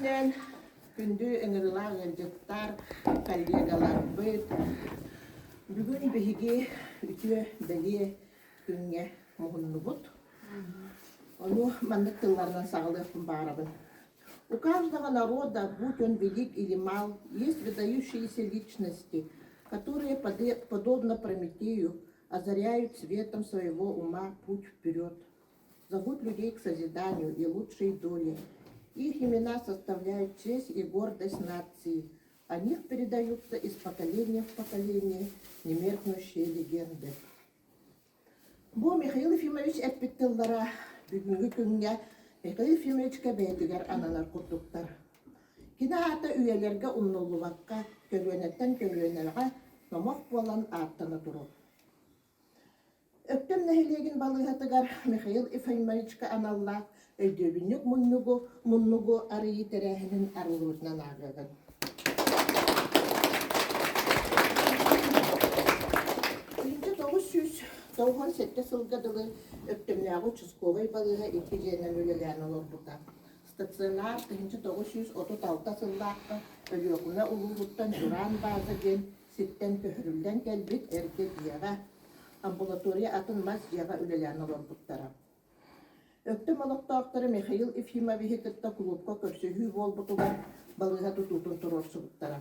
күнүнэн күндү ыҥырыылаах ыалдьыттар, коллегаларбыт! Бүгүн биһиги үтүө бэлиэ күҥҥэ муһуннубут. Ону маннык тылларынан саҕалыахпын баҕарабын. У каждого народа, будь он велик или мал, есть выдающиеся личности, которые, подобно Прометею, озаряют светом своего ума путь вперед зовут людей к созиданию и лучшей доле. Их имена составляют честь и гордость нации. О них передаются из поколения в поколение немеркнущие легенды. Бу Михаил Ефимович эппит тыллара бүгүҥҥү күҥҥэ Михаил Ефимовичка бэйэтигэр ананар курдуктар. Кини аата үйэлэргэ умнуллубакка, көлүөнэттэн көлүөнэҕэ номох буолан ааттана туруо. Өктөм нэһилиэгин балыыһатыгар Михаил Ефимовичка аналлаах өйдөбүнньүк муннугу муннугу арыйыы тэрээһинин арыллыбытынан ааҕыаҕыҥ. 1997 сылга дылы Өктөмнөөҕү участковай балыыһа икки дьиэнэн үлэлээн олорбута. Стационар 1936 сыллаахха Өлүөхүмэ улууһуттан Дуран бааза диэн сиртэн көһөрүллэн кэлбит эргэ дьиэҕэ, амбулатория атын мас дьиэҕэ үлэлээн олорбуттара. Өктөм олохтоохторо Михаил Ефимовиһы кытта кулуупка көрсүһүү буолбутугар балыыһа тутуутун туруорсубуттара.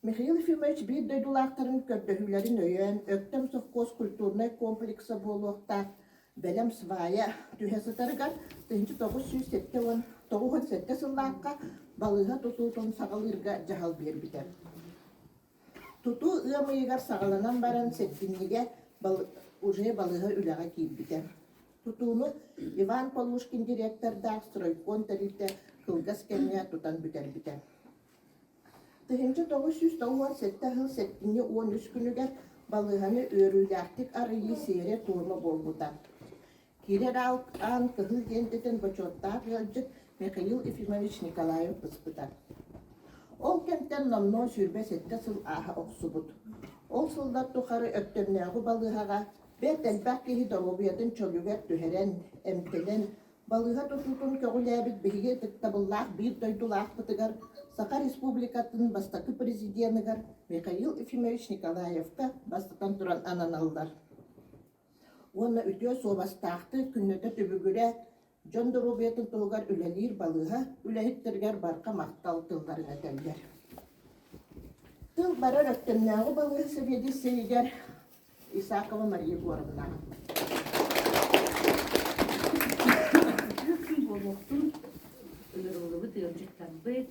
Михаил Ефимович биир дойдулаахтарын көрдөһүүлэрин өйөөн, Өктөм совхоз культурнай комплекса буолуохтаах бэлэм свая түһэ сытарыгар 1997 сыллаахха балыыһа тутуутун саҕалыырга дьаһал биэрбитэ. Тутуу ыам ыйыгар саҕаланан баран сэтинньигэ уже балыыһа үлэҕэ киирбитэ. Тутууну Иван Полушкин директордаах стройкон тэрилтэ кылгас кэмҥэ тутан бүтэрбитэ. 1997 сыл сэтинньи 13 күнүгэр балыыһаны үөрүүлээхтик арыйыы сиэрэ-туома буолбута. Киирэр аан кыһыл лиэнтэтин бочуоттаах ыалдьыт Михаил Ефимович Николаев быспыта. Ол кэмтэн номнуо 27 сыл ааһа охсубут. Ол сыллар тухары Өктөмнөөҕү балыыһаҕа бэрт элбэх киһи доруобуйатын чөлүгэр түһэрэн, эмтэнэн, Балыыһа тутуутун көҕүлээбит биһиги ытыктабыллаах биир дойдулаахпытыгар Саха Республикатын бастакы президеныгар Михаил Ефимович Николаевка бастатан туран ананаллар. Уонна үтүө суобастаахтык күннэтэ түбүгүрэ дьон доруобуйатын туһугар үлэлиир балыыһа үлэһиттэригэр барҕа махтал тылларын этэллэр. Тыл барар Өктөмнөөҕү балыыһа сэбиэдиссэйигэр Исакова Мария Егоровна. Үтүө күн буолуохтун ыҥырыллыбыт ыалдьыттарбыт,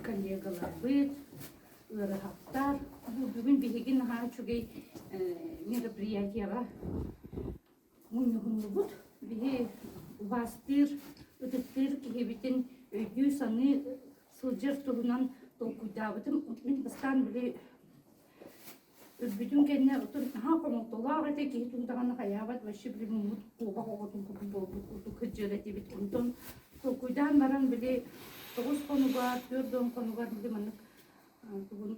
коллегаларбыт, ыарыһахтар. Бу бүгүн биһиги наһаа үчүгэй мероприятиеҕа мунньуһуннубут. Биһи убаастыыр, ытыктыыр киһибитин өйдүү-саныы сылдьар туһунан толкуйдаабытым. Мин бастаан били Өлбүтүн кэннэ оттон наһаа хомолтолоох этэ, киһи тугу даҕаны хайаабат, вообще били муммут куобах оҕотун курдук буолбут курдук сылдьар этибит. Онтон толкуйдаан баран били тоҕус хонугар, 40 хонугар били маннык тугун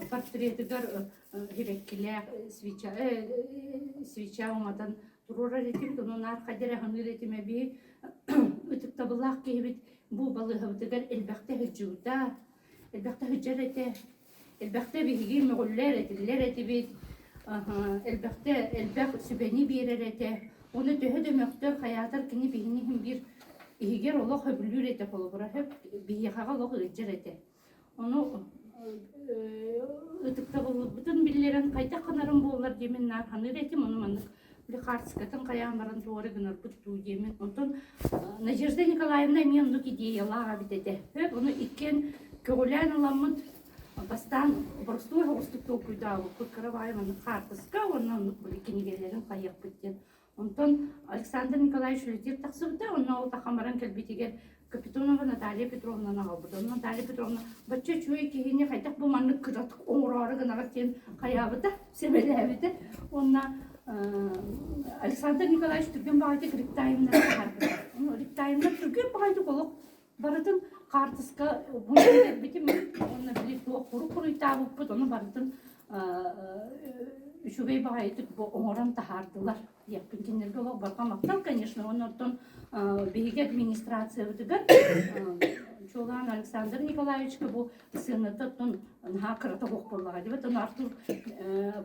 портретыгар сибэккилээх свеча свеча уматан туруорар этибит, онон наар хайда эрэ саныыр этим эбии ытыктабыллаах киһибит бу балыыһабытыгар элбэхтэ сылдьыбыта, элбэхтэ сылдьар этэ. Элбэхтэ биһиги мөҕүллэр, этиллэр этибит, элбэхтэ элбэх сүбэни биэрэр этэ. Уонна төһө да мөхтөр, хайаатар кини биһини иһин биир иһигэр олох сөбүлүүр этэ холобура, сөп биһиэхэҕэ олох ыалдьар этэ. Ону ытыктабылбытын биллэрэн хайдах гынарым буоллар диэмин наар саныыр этим, ону маннык лекарскатын хайаан баран туора гынарбыт дуу диэмин. Онтон Надежда Николаевна эмиэ оннук идеялаах эбит этэ. Сөп, ону иккиэн көҕүлээн ыламмыт бастаан боростуой соҕустук толкуйдаабыппыт кыра баайы маннык хаартыска уонна оннук били кинигэлэрин хайыахпыт диэн. Онтон Александр Николаевич үлэтигэр тахсыбыта, онно ол тахан баран кэлбитигэр Капитонова Наталья Петровнаны аҕалбыт. Онно Наталья Петровна бачча үчүгэй киһини хайдах бу маннык кыратык оҥороору гынаҕыт диэн хайаабыта, сэмэлээбитэ. Уонна Александр Николаевич түргэн баҕайытык ректаймнары таһаарбыта. Ону ректаймнар түргэн баҕайытык олох барытын хаартыска бу кэлбитим уонна били туох хорук хоруйтаабыппыт, ону барытын. үчүгэй баҕайытык бу оҥорон таһаардылар диэхпин кинилэргэ олох барҕа махтал, конечно. Оннортон биһиги администрациябытыгар чуолаан Александр Николаевичка бу сыаната оттон наһаа кырата суох буоллаҕа диэбит. Ону Артур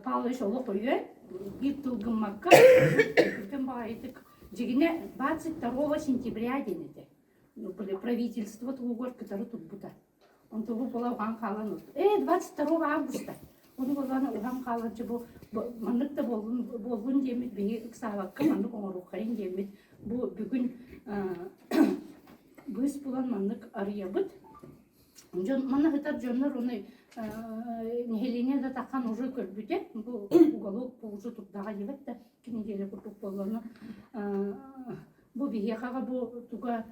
Павлович олох өйө биир тыл гыммакка түргэн баҕайытык дьигинэ 22 сентября диэн этэ. Правительство туһугар кытары турбута. Онтубу буола уһаан хаалан 22 августа. Ону буоллаҕына уһаан хаалан бу маннык да буоллун буоллун диэммит биһиги ыксаабакка маннык оҥоруоххайын диэммит бу бүгүн быыс булан маннык арыйабыт. Дьон манна сытар дьоннор ону нэһилиэнньэ да таххан уже көрбүтэ. Бу уголок бу уже турдаҕа диэбэт да кинигэлэр курдук буоллаҕына бу биһиэхэҕэ бу туга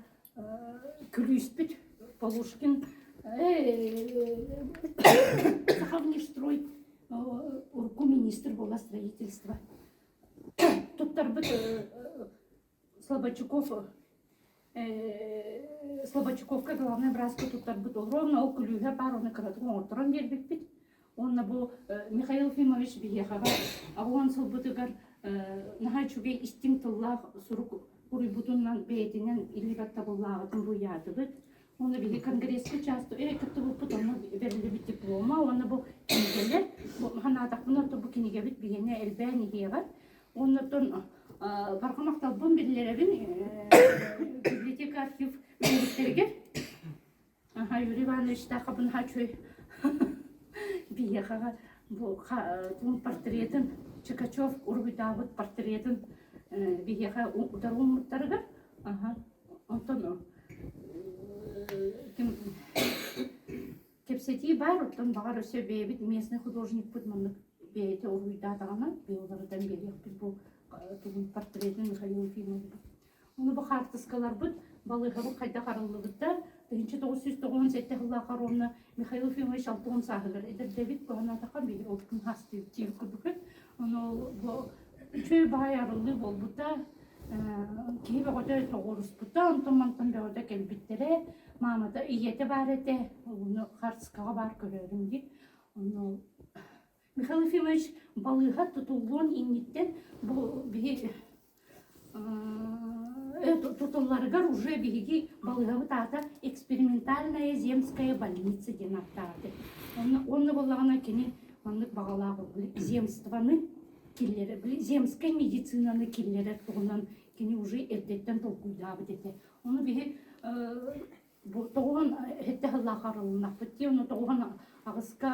күлүүспүт Полушкин Сахавнешстрой урукку министр буола строительства туттарбыт Слободчуков Слободчуковка главный бырааска туттарбыт ровно ол күлүүһэ баар оны кыратык оҥотторон биэрбиппит. Уонна бу Михаил Ефимович биһиэхэҕэ 80 сылбытыгар наһаа үчүгэй истиҥ тыллаах сурук уруйбутунан бэйэтинэн илии баттабыллааҕытын буйаатыбыт. Уонна биһи конгресска часто кыттыбыппыт, онно бэриллибит диплома уонна бу кинигэлэр, бу санаатахпына, бу кинигэбит биһиэнэ элбээн иһиэҕэ. Уонна оттон барҕа махталбын биллэрэбин библиотека архив үлэһиттэригэр. Аха, Юрий Ивановичтаахха наһаа үчүгэй биһиэхэҕэ бу портретын Чикачев уруһуйдаабыт портретын биһиэхэ утары ууммуттарыгар аха онтон ким кэпсэтии баар оттон баҕар өссө бэйэбит местный художникпыт маннык бэйэтэ уруһуйдаатаҕына бэйэлэритэн биэриэхпит бу тугун портретын Михаил Ефимович. Ону бу хаартыскаларбыт балыыһабыт хайдах арыллыбыта 1997 сыллаахха ровно Михаил Ефимович 60 сааһыгар эдэрдэбит куһанаатахха биһи ол күн хаастыыр курдук. Ону бу үчүгэй баай арыллыы буолбута киһи бөҕөтө тоҕуоруспута, онтон мантан бөҕөтө кэлбиттэрэ. Маамата ийэтэ баар этэ, ону хаартыскаҕа баар көрөөрүм дии. Ону Михаил Ефимович балыыһа тутуллуон инниттэн бу биһи тутулларыгар уже биһиги балыыһабыт аата экспериментальная земская больница диэн ааттаабыт. Онно буоллаҕына кини маннык баҕалаах земствоны киллэрэр, земскай медицинаны киллэрэр туһунан кини уже эрдэттэн толкуйдаабыт этэ. Ону биһи бу тоҕуһун сэттэ сыллаах арылыннахпыт дии, ону тоҕуһун аҕыска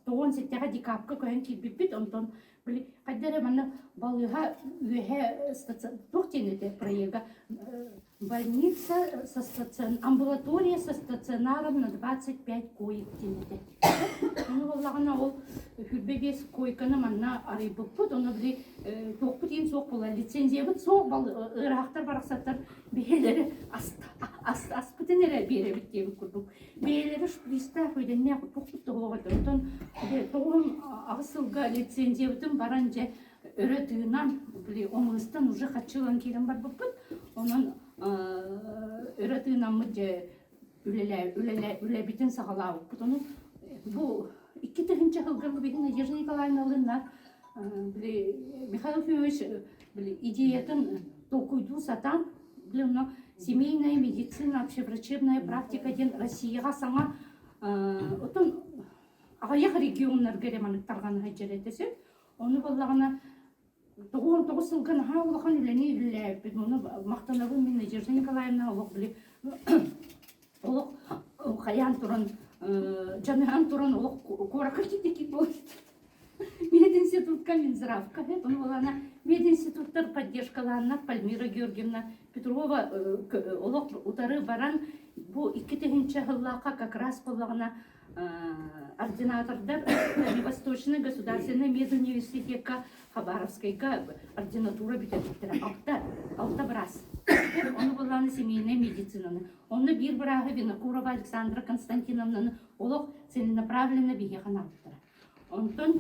97-ҕэ декабка көһөн киирбиппит, онтон били хайда эрэ манна балыыһа үөһэ туох диэн этэ проега больница со стацион амбулатория со стационаром на 25 коек диэн этэ. Ону буоллаҕына ол 25 койканы манна арыйбыппыт, ону били туохпут иһин суох буолар, лицензиябыт суох ыараахтар барахсаттар бэйэлэри аспытын эрэ биэрэбит диэбит курдук. Бэйэлэри шпристаах үдэннээх туохпут да суох этэ. Онтон 98 сылга лицензиябытын баран дьэ өрө тыынан били омунустан уже харчы ылан киирэн барбыппыт. Онон өрө тыынаммыт дьэ үлэбитин саҕалаабыппыт. Ону бу 2000 сылга биһиги Надежда Николаевналыын били Михаил Ефимович били идеятын толкуйдуу сатаан били онно семейная медицина общеврачебная практика диэн Россияҕа саҥа отон аҕыйах регионнарга эрэ маннык тарҕана сылдьар этэ сөп. Ону буоллаҕына 99 сылга наһаа улахан үлэни үлэлээбиппит. Ону махтанабын мин Надежда Николаевна олох били олох хайаан туран дьаныһан туран олох куоракка киирдик буолбут. Мединститутка Минздравка ону буолана мединституттар поддержкалааннар Пальмира Георгиевна Петрова олох утары баран бу 2000 сыллаахха как раз буоллаҕына ординатордар Дальневосточный государственный медуниверситекка Хабаровскайга ординатура бүтэрбиттэрэ алта алта быраас ону буоллаҕына семейнай медицинаны онно биир бырааһы Винокурова Александра Константиновнаны олох целенаправленно биһиэхэ анаабыттара. Онтон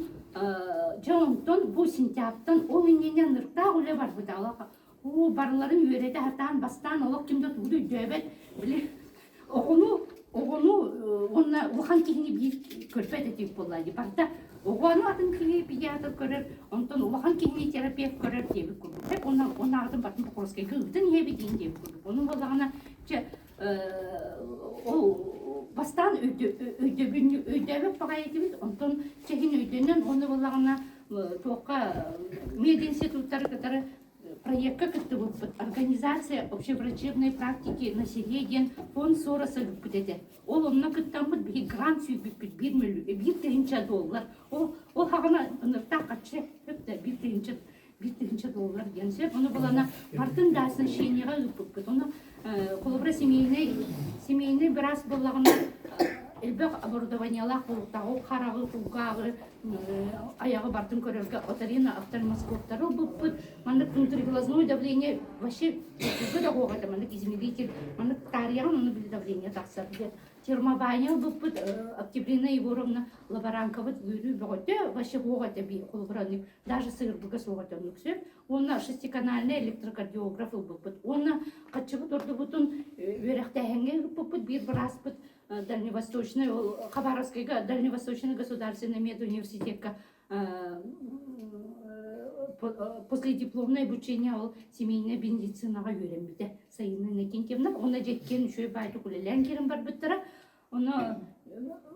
дьэ онтон бу сентябрьтан ол иннинэ ынырыктаах үлэ барбыта. Олох уу барыларын үөрэтэ сатаан бастаан олох ким да тугу да өйдөөбөт. Били оҕону оҕону Уонна улахан киһини биир көрбөт этибит буоллаа дии. Барыта оҕону атын киһи педиатр көрөр, онтон улахан киһини терапевт көрөр диэбит курдук. Сөп уонна уоннааҕытын батын Покровскайга ыытан иһэбит диэн диэбит курдук. Ону буоллаҕына чэ ол бастаан өйдөөбөт баҕайы этибит, онтон чэһин өйдөнөн уонна буоллаҕына туохха мединституттары кытары проекка кыттыбыппыт. Организация общеврачебной практики на селе диэн фонд Сороса ыыппыт этэ. Ол онно кыттаммыт биһи грант сүүйбүппүт 1 000 доллар. Ол ол хаҕана ыныртаах хаччы сөп да 1000 1000 доллар диэн сөп. Ону булана бартын да оснащениеҕа ыыппыппыт. Ону холобура семейный быраас буоллаҕына элбэх оборудованиелаах буолуохтаах. Хараҕы, кулгааҕы, айаҕы бартын көрөргө оторино офтальмоскоптары ылбыппыт. Маннык внутриглазное давление вообще да это маннык измеритель, маннык таарыйаҕын ону били давление тахсар диэн. Термобаня ылбыппыт Октябрина Егоровна лаборанткабыт үөрүү бөҕөтө вообще суох этэ холобура даже сыырбыга суох этэ оннук сөп. Уонна шестиканальный электрокардиограф ылбыппыт. Уонна хаччыбыт ордубутун үөрэхтээһиҥҥэ ыыппыппыт биир бырааспыт Дальневосточный, ол Хабаровскайга Дальневосточный государственный медуниверситетка последипломное обучение ол семейная медицинаҕа үөрэммитэ Сайыына Иннокентьевна. Онно дьэккиэн үчүгэй баайдык үлэлээн киирэн барбыттара. Ону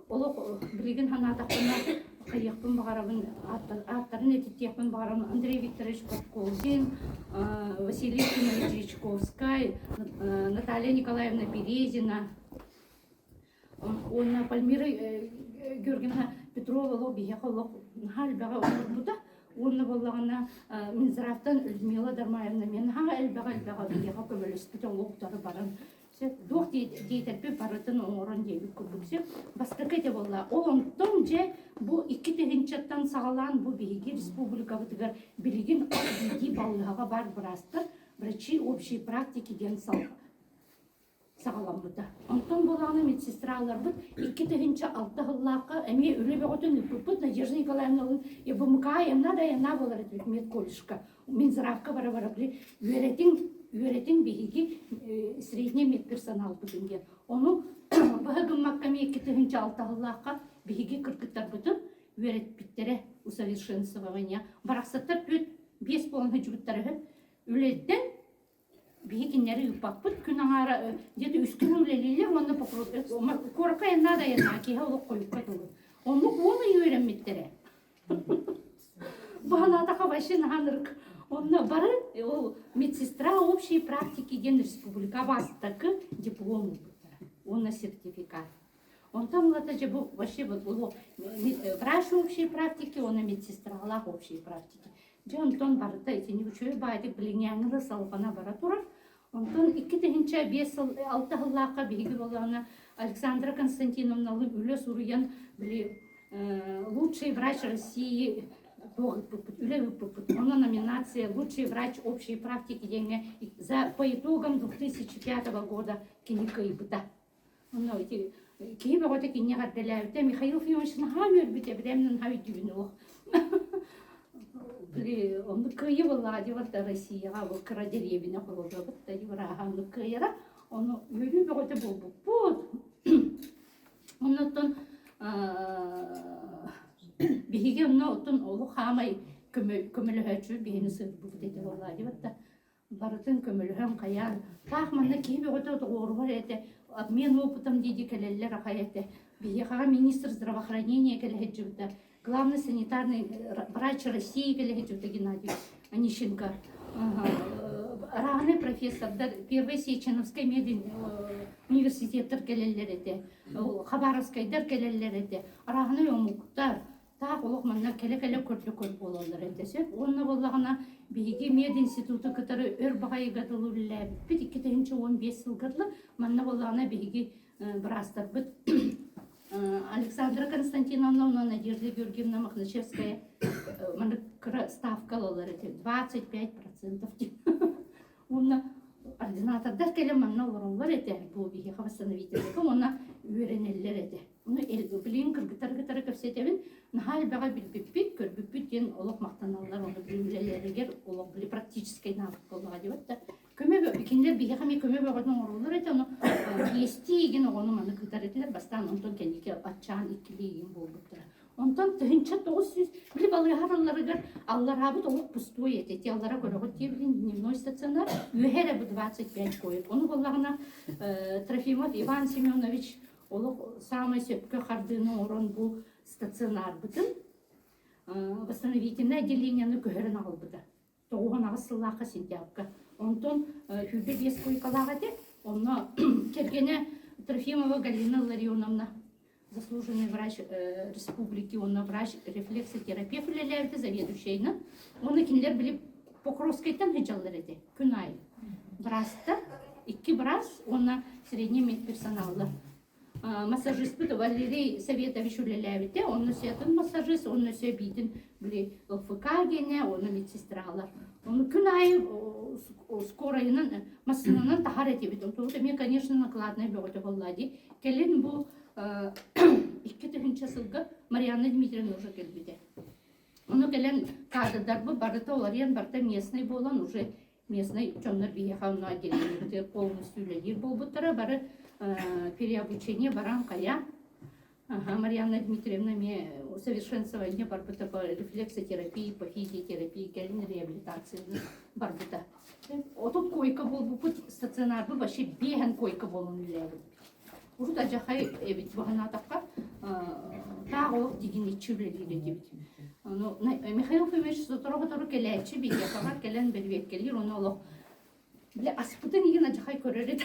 олох билигин санаатахпына хайыахпын баҕарабын, ааттарын этитиэхпин баҕарабын Андрей Викторович Подколзин, Василий Ефимович Дьячковскай, Наталья Николаевна Березина, уонна Пальмира Георгиевна Петрова олох биһиэхэ олох наһаа элбэҕи оҥорбута. Уонна буоллаҕына Минздравтан Людмила Дармаевна мен наһаа элбэҕи элбэҕи биһиэхэ көмөлөспүтэ олохтору баран сөп туох диэтэрбит барытын оҥорон диэбит курдук сөп бастакы этэ буолла. Ол онтон дьэ бу 2000-тан саҕалаан бу биһиги республикабытыгар билигин хас биирдии балыыһаҕа баар быраастар врачи общей практики диэн саҕаламмыта. Онтон буолаҕына медсестраларбыт 2006 сыллаахха эмиэ үлэ бөҕөтүн ыыппыппыт Надежда Николаевналыын ЕБМК айанна да айанна буолар этибит медколледжка. Минздравка бара-бара били үөрэтиҥ, үөрэтиҥ биһиги средний медперсоналбытын диэн. Ону быһа гыммакка эмиэ 2006 сыллаахха биһиги кыргыттарбытын үөрэппиттэрэ усовершенствование. Барахсаттар түөрт биэс буолан сылдьыбыттара үһү. Үлэттэн биһи кинилэри ыыппаппыт күн аҥаара где-то үс күн үлэлииллэр уонна куоракка айаннаа да айаннаа киһи олох хойукка дылы оннук уон ый үөрэммиттэрэ баһанаатаха вообще наһаа онно бары ол медсестра общей практики диэн республика бастакы диплом ылбыттара уонна сертификат. Онтон ылата дьэ бу вообще врач общей практики уонна медсестралаах общей практики. Дьэ онтон барыта итини үчүгэй баайдык билиҥҥээҥҥи да салҕана бара турар. Онтон 2005 сыл алта сыллаахха биһиги буоллаҕына Александра Константиновналыын үлэ суруйан били лучший врач России туох ыыппыппыт, үлэ ыыппыппыт. Онно номинация «Лучший врач общей практики» диэҥҥэ за по итогам 2005 года кини кыайбыта. Онно ити киһи бөҕөтө кинини эҕэрдэлээбитэ. Михаил Фимович наһаа үөрбүтэ, бэйэм наһаа өйдүүбүн олох. Били оннук кыайыы буоллаҕа дии барда Россияҕа бу кыра дэриэбинэ холобура да бырааһа оннук кыайара. Ону үөрүү бөҕөтө буолбуппут. Оннуттан биһиги онно оттон олох хаамай көмөлөһөөччү биһини сырбыбыт этэ буоллаа дии барда. Барытын көмөлөһөн хайаан, таах манна киһи бөҕөтө доҕуоруһар этэ, обмен опытом дии кэлэллэр аҕай этэ. Биһиэхэҕэ министр здравоохранения кэлэ сылдьыбыта, главный санитарный врач России кэлэ сылдьыбыта Геннадий Онищенко. Равный профессордар Первый Сеченовскай университеттар кэлэллэр этэ, Хабаровскайдар кэлэллэр этэ, арааһынай омуктар, таах олох манна кэлэ-кэлэ көрдө-көр буолаллар этэ сөп. Уонна буоллаҕына биһиги мединституту кытары өр баҕайыга дылы үлэлээбиппит 2015 сылга дылы. Манна буоллаҕына биһиги быраастарбыт Александра Константиновна уонна Надежда Георгиевна Мохначевская маннык кыра ставка ылаллар этэ 25% Уонна ординатордар кэлэн манна олороллор этэ бу биһиэхэ восстановительга уонна үөрэнэллэр этэ. Ону билигин кыргыттары кытары кэпсэтэбин, наһаа элбэҕи билбиппит, көрбүппүт диэн олох махтаналлар, ону били үлэлэригэр олох били практическай навык буоллаҕа диэбит да. Көмө кинилэр биһиэхэ эмиэ көмө бөҕөтүн оҥороллор этэ, ону Биэстии игин оҕону маны кытар этилэр, бастаан онтон кэнники аччаан иккилии игин буолбуттара. Онтон 1900 били балыыһа арылларыгар аллараабыт олох пустой этэ. Ити аллара көрөҕүт диэбитин дневной стационар үөһэ эрэ бу 25 коек. Ону буоллаҕына Трофимов Иван Семенович олох саамай сөпкө хардыыны оҥорон бу стационарбытын восстановительное отделениены көһөрөн аҕалбыта. 98 сыллаахха сентябрьга. Онтон 25 койкалаах этэ. Онно кэргэнэ Трофимова Галина Ларионовна, заслуженный врач республики, уонна врач рефлексотерапевт үлэлээбитэ заведующайынан. Уонна кинилэр били Покровскайтан сылдьаллар этэ күн аайы. Быраастар, икки быраас уонна средний медперсоналлар. Массажиспыт Валерий Советович үлэлээбитэ, онно сетын массажист, онно биитин били ЛФК генэ, уонна медсестралар. Ону күн аайы скорайынан, массыынанан таһар этибит. Онтубут эмиэ, конечно, накладная бөҕөтө буолла дии. Кэлин бу 2000 сылга Марианна Дмитриевна уже кэлбитэ. Ону кэлэн кадрдарбыт барыта уларыйан, барыта местный буолан уже местный дьоннор биһиэхэ онно отделениебытыгар полностью үлэлиир буолбуттара. Бары переобучение баран хайа. Ага, Марианна Дмитриевна эмиэ усовершенствование барбыта по рефлексотерапии, по физиотерапии, кэлин реабилитацияны барбыта. Отут койка буолбуппут стационарбы вообще биэһэн койка буолан үлэлээбит. Урут адьахай эбит баһанаатахха таах олох дигиниччи үлэлиир этибит. Ону Михаил Фомич сотору-сотору кэлээччи биһиэхэҕэ кэлэн бэбиэккэлиир, ону олох бile аспытын иһин адьахай көрөр этэ.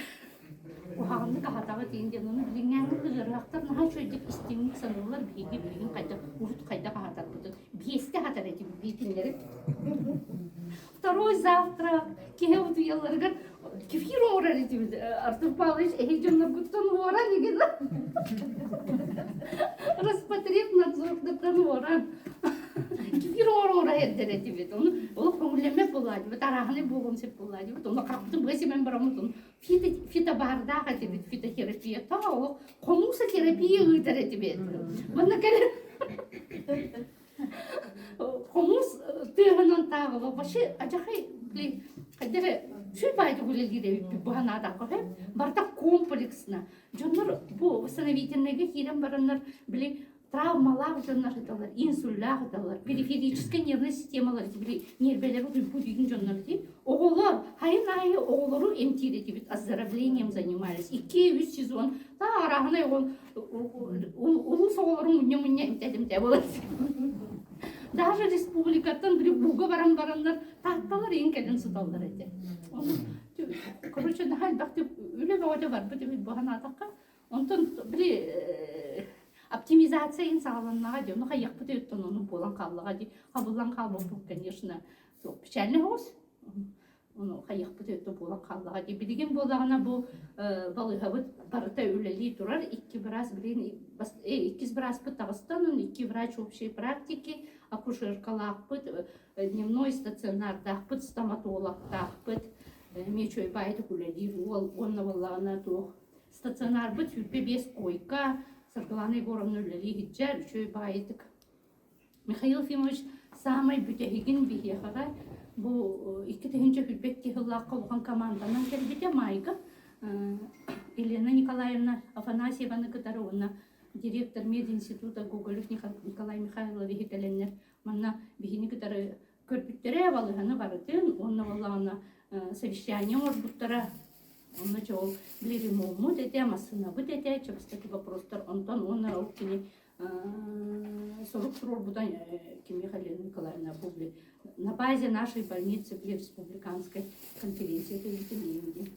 Куһаҕаннык аһатаҕыт иһин диэн, ону билиҥҥээҥҥи ыарыһахтар наһаа үчүгэйдик истиҥник саныыллар биһиги билигин хайдах урут хайдах аһатарбытын. Биэстэ аһатар этибит биитиннэри. Второй завтрак киһи утуйалларыгар кефир оҥорор этибит. Артур Павлович эһи дьонноргуттан уоран игин Роспотребнадзордартан уоран кефир оҥороро эрдэр этибит. Ону олох көҥүллэммэт буоллаадыбыт, арааһынай буолуон сөп буоллаадыбыт. Ону харахпытын быа симэн бараммыт, ону фито, фитобардаах этибит, фитотерапия. Та олох хомуусотерапия ыытар этибит. Манна кэлэн Хомус тыаһынан тааҕыла вообще адьахай хайдах эрэ үчүгэй баайдык үлэлиир эбиппит бу санаатахха сөп. Барыта комплексно. Дьоннор бу восстановительнайга киирэн бараннар били травмалаах дьоннор сыталлар, инсульнаах сыталлар, периферическай нервнай системалар били нервэлэри утуйбут үйүн дьоннор дии. Оҕолор хайын аайы оҕолору эмтиир этибит, оздоровлением занимались. Икки-үс сезон таа арааһынай ол улуус оҕолорун мунньа-мунньа эмтэ-эмтэ буолар. Даже республикаттан били ууга баран бараннар таатталар иин кэлэн сыталлар этэ. Короче, наһаа элбэхтик үлэ бөҕөтө барбыт эбит бу санаатахха. Онтон били оптимизация иин саҕаланнаҕа дии, ону хайыахпыт өттөн ону буолан хааллаҕа дии. Хабыллан хаалбыппыт, конечно, печальный соҕус. Ону хайыахпыт өттө буолан хааллаҕа дии. Билигин буоллаҕына бу балыыһабыт барыта үлэлии турар. Икки быраас билигин иккис бырааспыт таҕыстан, икки врач общей практики, акушеркалаахпыт, дневной стационардаахпыт, стоматологтаахпыт, эмиэ үчүгэй баайдык үлэлиир уол уонна буоллаҕына туох стационарбыт 25 койка, Саргылана Егоровна үлэлии сылдьар, үчүгэй баайдык Михаил Ефимович саамай бүтэһигин биһиэхэҕэ бу 2022 сыллаахха улахан команданан кэлбитэ Майга Елена Николаевна Афанасьеваны кытары уонна директор мединститута Гоголев Николай Михайловиһы кэлэннэр манна биһини кытары көрбүттэрэ балыһаны барытын уонна буоллаҕына совещание оҥорбуттара онно чэ ол били ремоммут этэ массыынабыт этэ чэ бастакы вопростар онтон уонна ол кини Сорук туруорбута кимиэхэ Лена Николаевна бу на базе нашей больницы били республиканской конференция тэрийбитин диэн.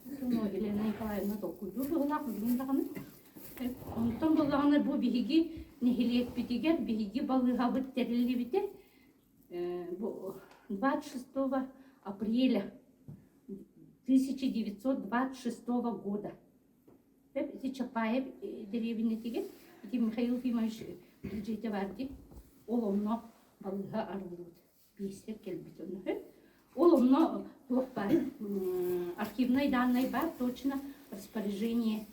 Елена Николаевна толкуйдуур быһыылаах бүгүн даҕаны. Онтон буоллаҕына бу биһиги нэһилиэкпитигэр биһиги балыыһабыт тэриллибитэ бу 26 апреля 1926 года. Ити Чапаев дэриэбинэтигэр ити Михаил Ефимович дьиэтэ баар дии. Ол онно балыыһа арыллыбыт. Биэстэр кэлбит онно. Ол онно туох баар архивнай даннай баар точно распоряжение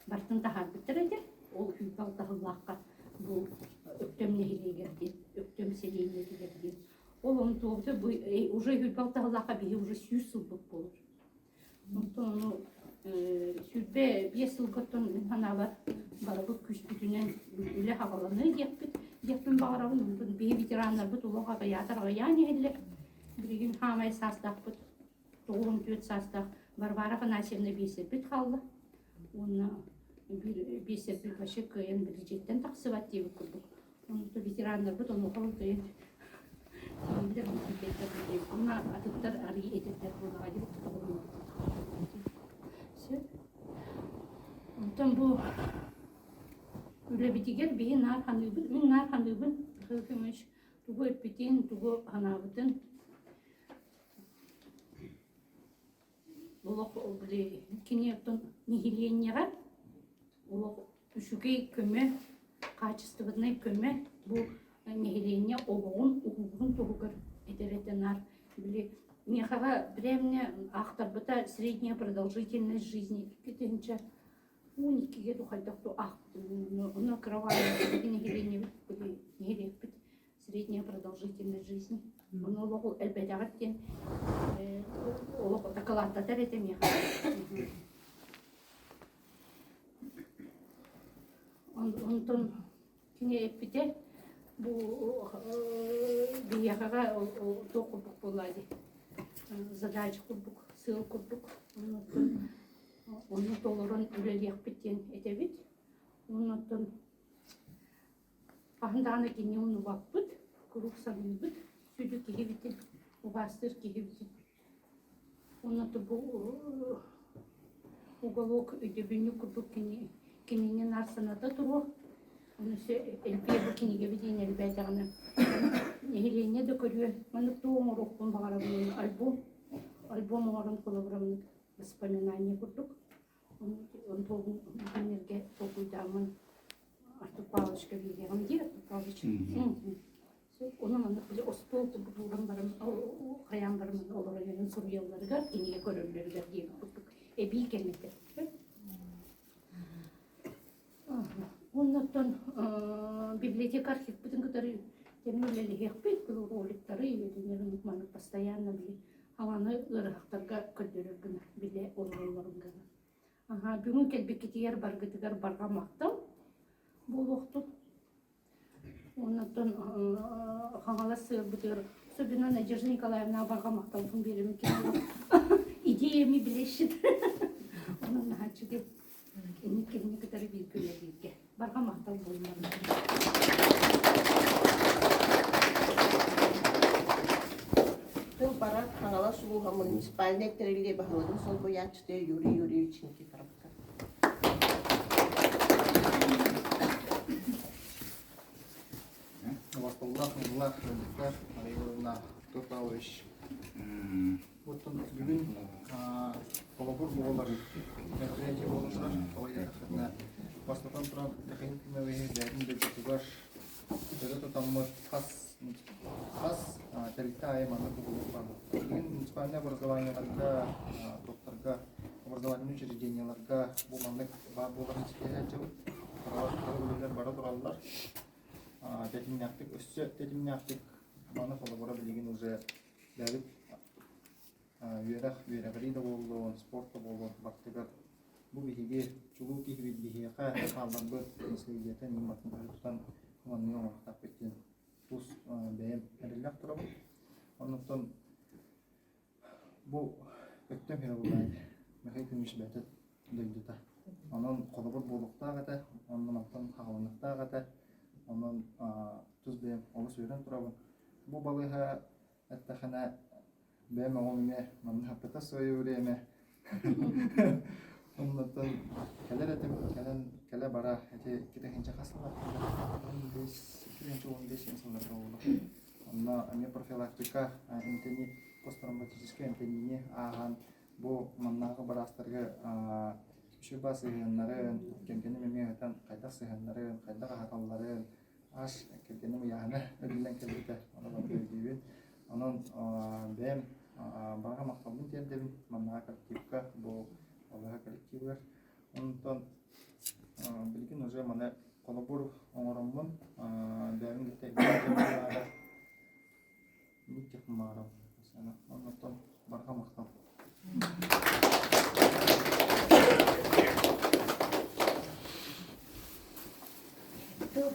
барытын таһаарбыттар этэ. Ол сүүрбэ алта сыллаахха бу Өктөм нэһилиэгэр диэн, Өктөм сэлиэнньэтигэр диэн. Ол онтуобута бу уже сүүрбэ алта сыллаахха биһи уже 100 сылбыт буолар. Онтон ону 25 сылгыттан мин санаабар барыбыт күүспүтүнэн үлэ хаҕаланыы диэхпит диэхпин баҕарабын. Онтон биһи ветераннарбыт олох аҕыйаатар аҕыйаан иһэллэр. Билигин хаамай саастаахпыт 94 саастаах Варвара Афанасьевна биэсэрбит хаалла. Уонна биир биэсэрбит вообще кыайан билдьиттэн тахсыбат диэбит курдук. Онто ветераннарбыт онуоха кыайан тиийэллэр тиийбэттэр диэбит. Уонна атыттар арыый эдэрдэр буоллаҕа диэбит Сөп. Онтон бу үлэбитигэр биһи наар ханыыбыт, мин наар ханыыбын Михаил Ефимович тугу эппитин, тугу санаабытын Олох били кини оттон нэһилиэнньэҕэ олох үчүгэй көмө, хаачыстыбаннай көмө бу нэһилиэнньэ олоҕун уһуурун туһугар этэр этэ наар били миэхэҕэ бирээмнэ аахтарбыта средняя продолжительность жизни 2012-гэ ду хайдах ду аахпытым онно кыра нэһилиэнньэбит били нэһилиэкпит средняя продолжительность жизни. Ону олох элбэтэҕит диэн олох дакылааттатар этэ миэхэ. Онтон кини эппитэ бу биһиэхэҕэ туох курдук буолла дии задача курдук, сыал курдук. Ону толорон үлэлиэхпит диэн этэбит. Оннуттан Хаһан даҕаны кини умнубаппыт, куруук саныыбыт, сүдү киһибитин, убаастыыр киһибитин. Уонна бу уголок өйдөбүнньүк курдук кини кинини наар саната туруо. Ону өссө элбиэ бу кинигэбит диэн элбээтэҕинэ нэһилиэнньэ да көрүө. Маннык тугу оҥоруохпун баҕарабын альбом альбом оҥорон холобура маннык воспоминание курдук. Онтуобун күннэргэ толкуйдааммын Артур Павловичка биэриэҕим дии, Артур Павлович. Ону маннык били остуол курдук ууран баран, хайаан баран олорон суруйалларыгар, кинигэ көрөллөрүгэр диэн курдук эбии кэмитэ. Оннуттан библиотека архивпытын кытары тэҥҥэ үлэлэһиэхпит, роликтары, маннык постоянно били хаҥаны ыарыһахтарга көрдөрөр гына билэ олороллорун гына. Аһаа, бүгүн кэлбиккитигэр баргытыгар барҕа махтал буолуохтун. Оннуттан Хаҥалас сыырбытыгар особенно Надежда Николаевна барҕа махталбын биэрэбин идеями блещет. Онон наһаа үчүгэй. Инник кинини кытары бииргэ үлэлииргэ. Барҕа махтал буоллун. Тыл барар Хаҥалас улууһа муниципальнай тэриллии баһылыгын солбуйааччыта Юрий Юрьевич Никифоровка. Убасталлаах, ыллаах, ыалдьыттар, Мария Ивановна, Артур Павлович. Оттон бүгүн холобур буолар мероприятие буолан турар. Тоҕо диэтэххинэ, бастатан туран, Михаил Кимовиһы бэйэтин дойдутугар өрө тутаммыт хас хас тэрилтэ аайы маннык угулук баар. Билигин муниципальнай образованиеларга, туохтарга, образовательнай учреждениеларга бу маннык баар буоларын ситиһээччибит. Үлэлэр бара тураллар. Тэтимнээхтик, өссө тэтимнээхтик маны холобура билигин уже бэйэбит үөрэх, үөрэҕирии да буоллун, спорт да буоллун бартыгар бу биһиги чулуу киһибит биһиэхэ хаалларбыт наследиетын ньыматын өрө тутан манныгы оҥоруохтаахпыт диэн тус бэйэм эрэллээх турабын. Оннуттан бу өттөм Херабулаев Михаил Кузьмич бэйэтэ дойдута. Онон холобур буолуохтаах этэ, онно мантан хаҕылыныахтаах этэ. Онон тус бэйэм олус үөрэн турабын. Бу балыыһа эттэхинэ бэйэм оҕом эмиэ манна хаппыта свое время оннуттан кэлэр этим кэлэн кэлэ бара ити 2 хас сыллар 2 15 сылларга буолла онно эмиэ профилактика эмтэни посттравматическай эмтэниини ааһан бу маннааҕы быраастарга үчүгэй баа сыһыаннарын кэргэним эмиэ ыытан хайдах сыһыаннарын хайдах аһаталларын ас кэргэним ыйааһына эбиллэн кэлбитэ ону барыта өйдүүбүн онон бэйэм барҕа махталбын тиэрдэбин маннааҕы коллективка бу балыыһа коллективыгар онтон билигин уже маны холобур оҥороммун бэйэбин кытта Оннуттан барҕа махтал.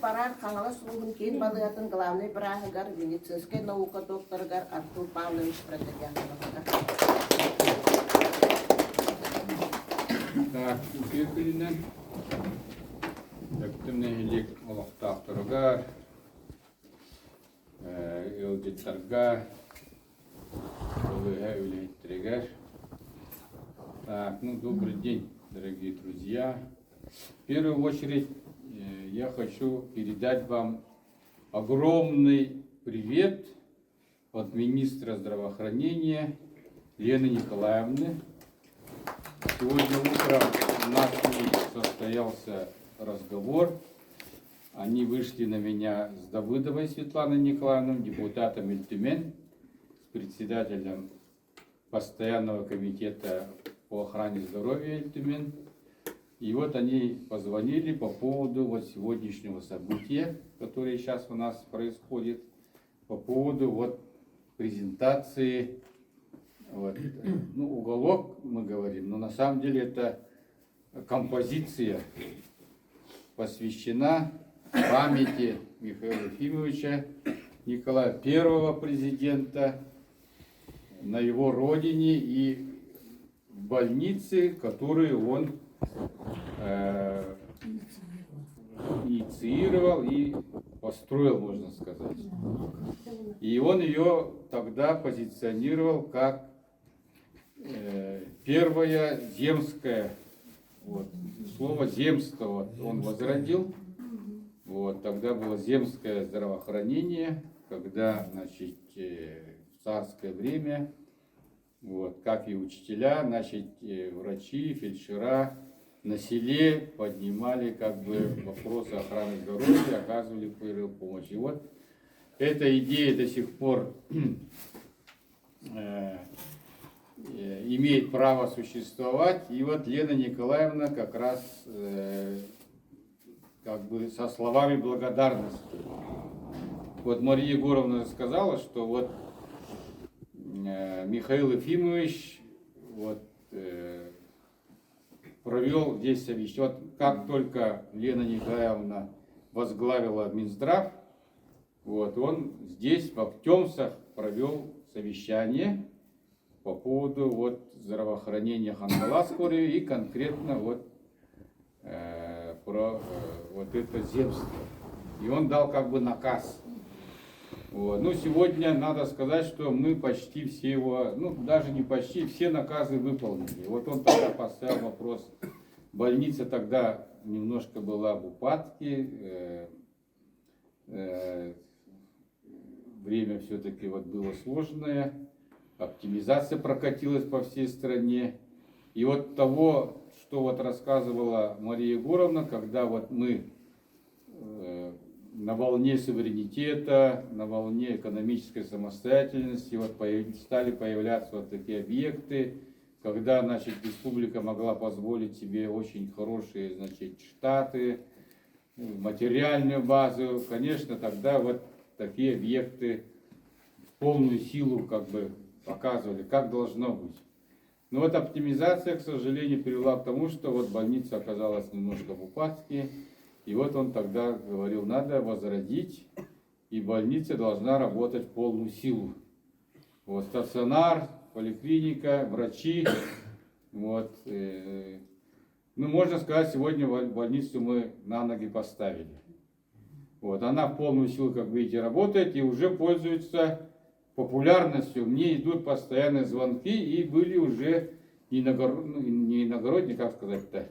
барар Хаҥалас улууһун киин балыыһатын главнай бырааһыгар, медицинскэй наука докторыгар Артур Павлович Протодьяконовка. Так, үтүө күнүнэн Өктөм нэһилиэк олохтоохторугар, ыалдьыттарга, балыыһа үлэһиттэригэр. Так, ну, добрый день, дорогие друзья. В первую очередь я хочу передать вам огромный привет от министра здравоохранения Лены Николаевны. Сегодня утром у нас с ней состоялся разговор. Они вышли на меня с Давыдовой Светланой Николаевной, депутатом Ил Түмэн, с председателем постоянного комитета по охране здоровья Ил Түмэн. И вот они позвонили по поводу вот сегодняшнего события, которое сейчас у нас происходит, по поводу вот презентации, вот, ну, уголок мы говорим, но на самом деле это композиция посвящена памяти Михаила Ефимовича, Николая Первого президента, на его родине и в больнице, которую он инициировал и построил, можно сказать. И он ее тогда позиционировал как первая земская, вот, слово земство вот, он возродил. Вот, тогда было земское здравоохранение, когда, значит, в царское время, вот, как и учителя, значит, врачи, фельдшера на селе поднимали как бы вопросы охраны здоровья, оказывали первую помощь. И вот эта идея до сих пор имеет право существовать. И вот Лена Николаевна как раз как бы со словами благодарности. Вот Мария Егоровна сказала, что вот Михаил Ефимович вот, провел здесь совещание. Вот как только Лена Николаевна возглавила Минздрав, вот, он здесь, в Актемсах, провел совещание по поводу вот, здравоохранения Хангаласского и конкретно вот, про вот это земство. И он дал как бы наказ. Вот. Ну, сегодня надо сказать, что мы почти все его, ну, даже не почти, все наказы выполнили. Вот он тогда поставил вопрос. Больница тогда немножко была в упадке, время все-таки вот было сложное, оптимизация прокатилась по всей стране. И вот того, что вот рассказывала Мария Егоровна, когда вот мы на волне суверенитета, на волне экономической самостоятельности вот стали появляться вот такие объекты, когда, значит, республика могла позволить себе очень хорошие, значит, штаты, материальную базу, конечно, тогда вот такие объекты в полную силу как бы показывали, как должно быть. Но вот оптимизация, к сожалению, привела к тому, что вот больница оказалась немножко в упадке. И вот он тогда говорил, надо возродить, и больница должна работать в полную силу. Вот стационар, поликлиника, врачи. Вот, ну, можно сказать, сегодня больницу мы на ноги поставили. Вот, она в полную силу, как видите, работает и уже пользуется популярностью. Мне идут постоянные звонки, и были уже ну, не иногородние, как сказать-то,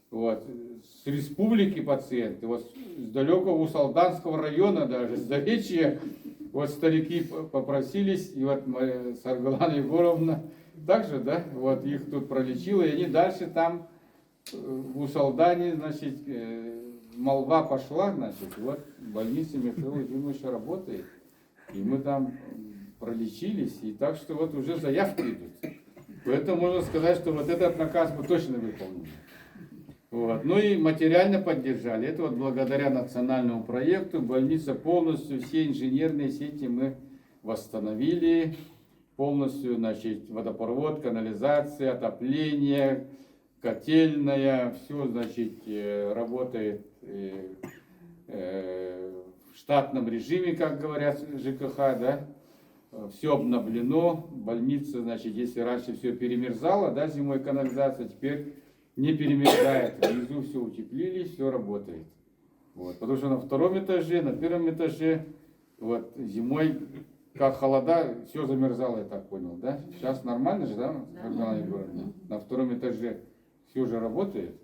вот, с республики пациенты, вот с далекого Усть-Алданского района даже, с Заречья, вот старики попросились, и вот Саргылана Егоровна также, да, вот их тут пролечила, и они дальше там в Усть-Алдане, значит, молва пошла, значит, вот больница Михаила Ефимовича работает, и мы там пролечились, и так что вот уже заявки идут. Поэтому можно сказать, что вот этот наказ мы точно выполнили. Вот. Ну и материально поддержали. Это вот благодаря национальному проекту больница полностью, все инженерные сети мы восстановили. Полностью, значит, водопровод, канализация, отопление, котельная, все, значит, работает. в штатном режиме, как говорят ЖКХ, да, все обновлено, больница, значит, если раньше все перемерзало, да, зимой канализация, теперь не перемерзает, внизу все утеплили, все работает. Вот, потому что на втором этаже, на первом этаже, вот, зимой, как холода, все замерзало, я так понял, да? Сейчас нормально же, да, Людмила Егоровна? На втором этаже все же работает?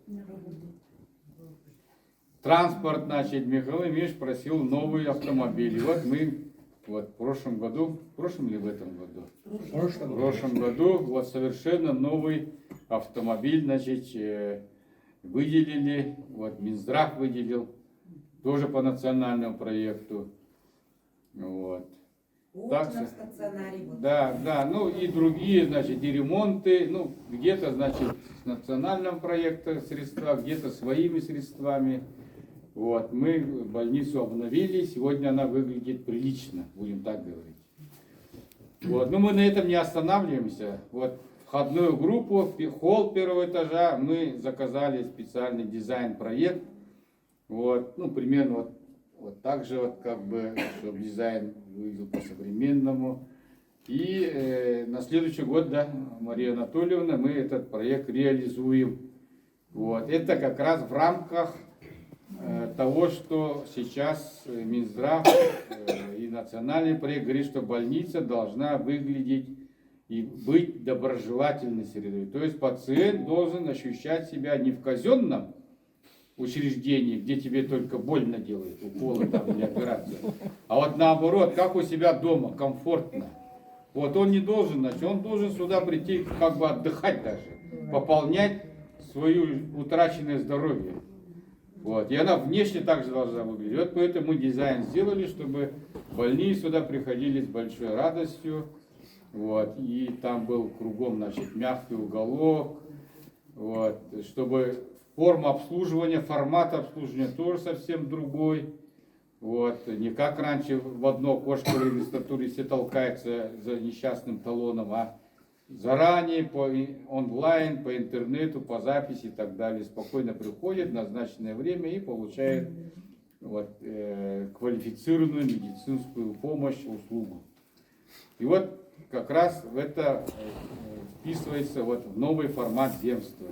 Транспорт, значит, Михаил Ильич просил новый автомобиль. И вот мы вот в прошлом году, в прошлом или в этом году? В прошлом. В прошлом году вот совершенно новый автомобиль, значит, выделили, вот Минздрав выделил, тоже по национальному проекту. Вот. Окна Так, в стационаре. Вот. Да, ну и другие, значит, и ремонты, ну, где-то, значит, с национального проекта средства, где-то своими средствами. Вот, мы больницу обновили, сегодня она выглядит прилично, будем так говорить. Вот, но мы на этом не останавливаемся. Вот, входную группу, холл первого этажа мы заказали специальный дизайн-проект. Вот, ну, примерно вот так же, вот, как бы, чтобы дизайн выглядел по-современному. И на следующий год, да, Мария Анатольевна, мы этот проект реализуем. Вот. Это как раз в рамках того, что сейчас Минздрав и национальный проект говорит, что больница должна выглядеть и быть доброжелательной средой. То есть пациент должен ощущать себя не в казенном учреждении, где тебе только больно делают, уколы там или операцию, а вот наоборот, как у себя дома, комфортно. Вот он не должен, значит, он должен сюда прийти как бы отдыхать даже, пополнять свое утраченное здоровье. Вот. И она внешне также должна выглядеть. Вот поэтому мы дизайн сделали, чтобы больные сюда приходили с большой радостью. Вот. И там был кругом, значит, мягкий уголок. Вот. Чтобы форма обслуживания, формат обслуживания тоже совсем другой. Вот. Не как раньше в одно окошко в регистратуре все толкаются за несчастным талоном, а заранее по онлайн, по интернету, по записи и так далее. Спокойно приходит в назначенное время и получает вот квалифицированную медицинскую помощь, услугу. И вот как раз в это вписывается вот в новый формат земства.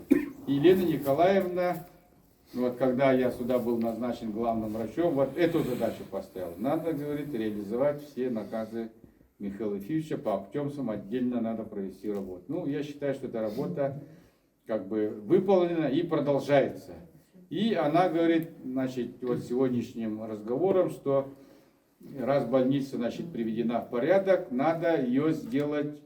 И Елена Николаевна, вот когда я сюда был назначен главным врачом, вот эту задачу поставила. Надо, говорит, реализовать все наказы Михаила Ефимовича по Актемцам, отдельно надо провести работу. Ну, я считаю, что эта работа как бы выполнена и продолжается. И она говорит, значит, вот сегодняшним разговором, что раз больница, значит, приведена в порядок, надо ее сделать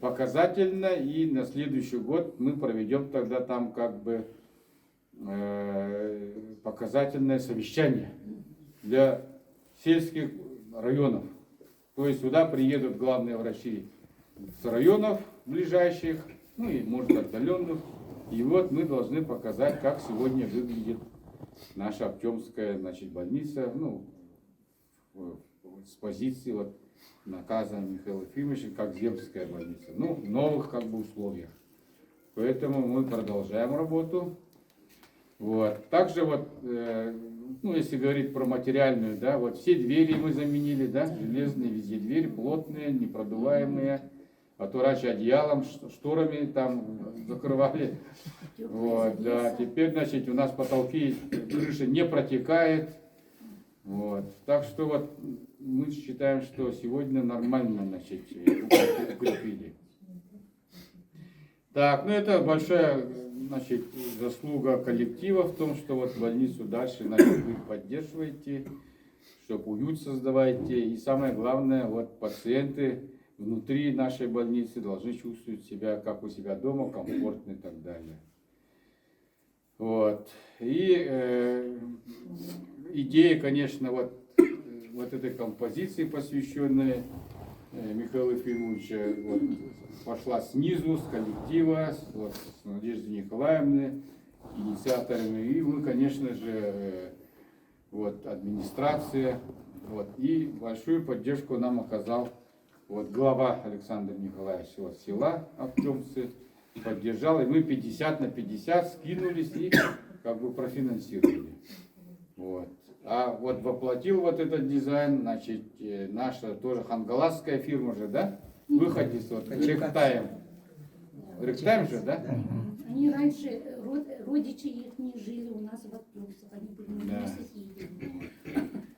показательно, и на следующий год мы проведем тогда там как бы показательное совещание для сельских районов. То есть сюда приедут главные врачи с районов ближайших, ну и, может, отдаленных. И вот мы должны показать, как сегодня выглядит наша Актемская, значит, больница, ну, с позиции вот наказа Михаила Ефимовича, как земская больница, ну, в новых как бы условиях. Поэтому мы продолжаем работу. Вот. Также вот, ну, если говорить про материальную, да, вот все двери мы заменили, да, железные везде двери, плотные, непродуваемые, а то раньше одеялом, шторами там закрывали. Вот, да, теперь, значит, у нас потолки, крыша не протекает. Вот. Так что вот мы считаем, что сегодня нормально, значит, укрепили. Так, ну это большая, значит, заслуга коллектива в том, что вот больницу дальше, значит, вы поддерживаете, чтобы уют создаваете. И самое главное, вот пациенты внутри нашей больницы должны чувствовать себя, как у себя дома, комфортно и так далее. Вот. И идея, конечно, вот этой композиции, посвященной Михаилу Ефимовичу, вот, пошла снизу, с коллектива, вот, с Надеждой Николаевны, инициаторами. И мы, конечно же, вот, администрация. Вот, и большую поддержку нам оказал вот, глава Александр Николаевич вот, села Актемцы, поддержал, и мы 50 на 50 скинулись и как бы профинансировали. Вот. А вот воплотил вот этот дизайн, значит, наша тоже хангаласская фирма же, да? Выходец, вот, Ректайм. Ректайм же, да? Они раньше, родичи их не жили у нас в Актюбсах, они были Да. моими соседями.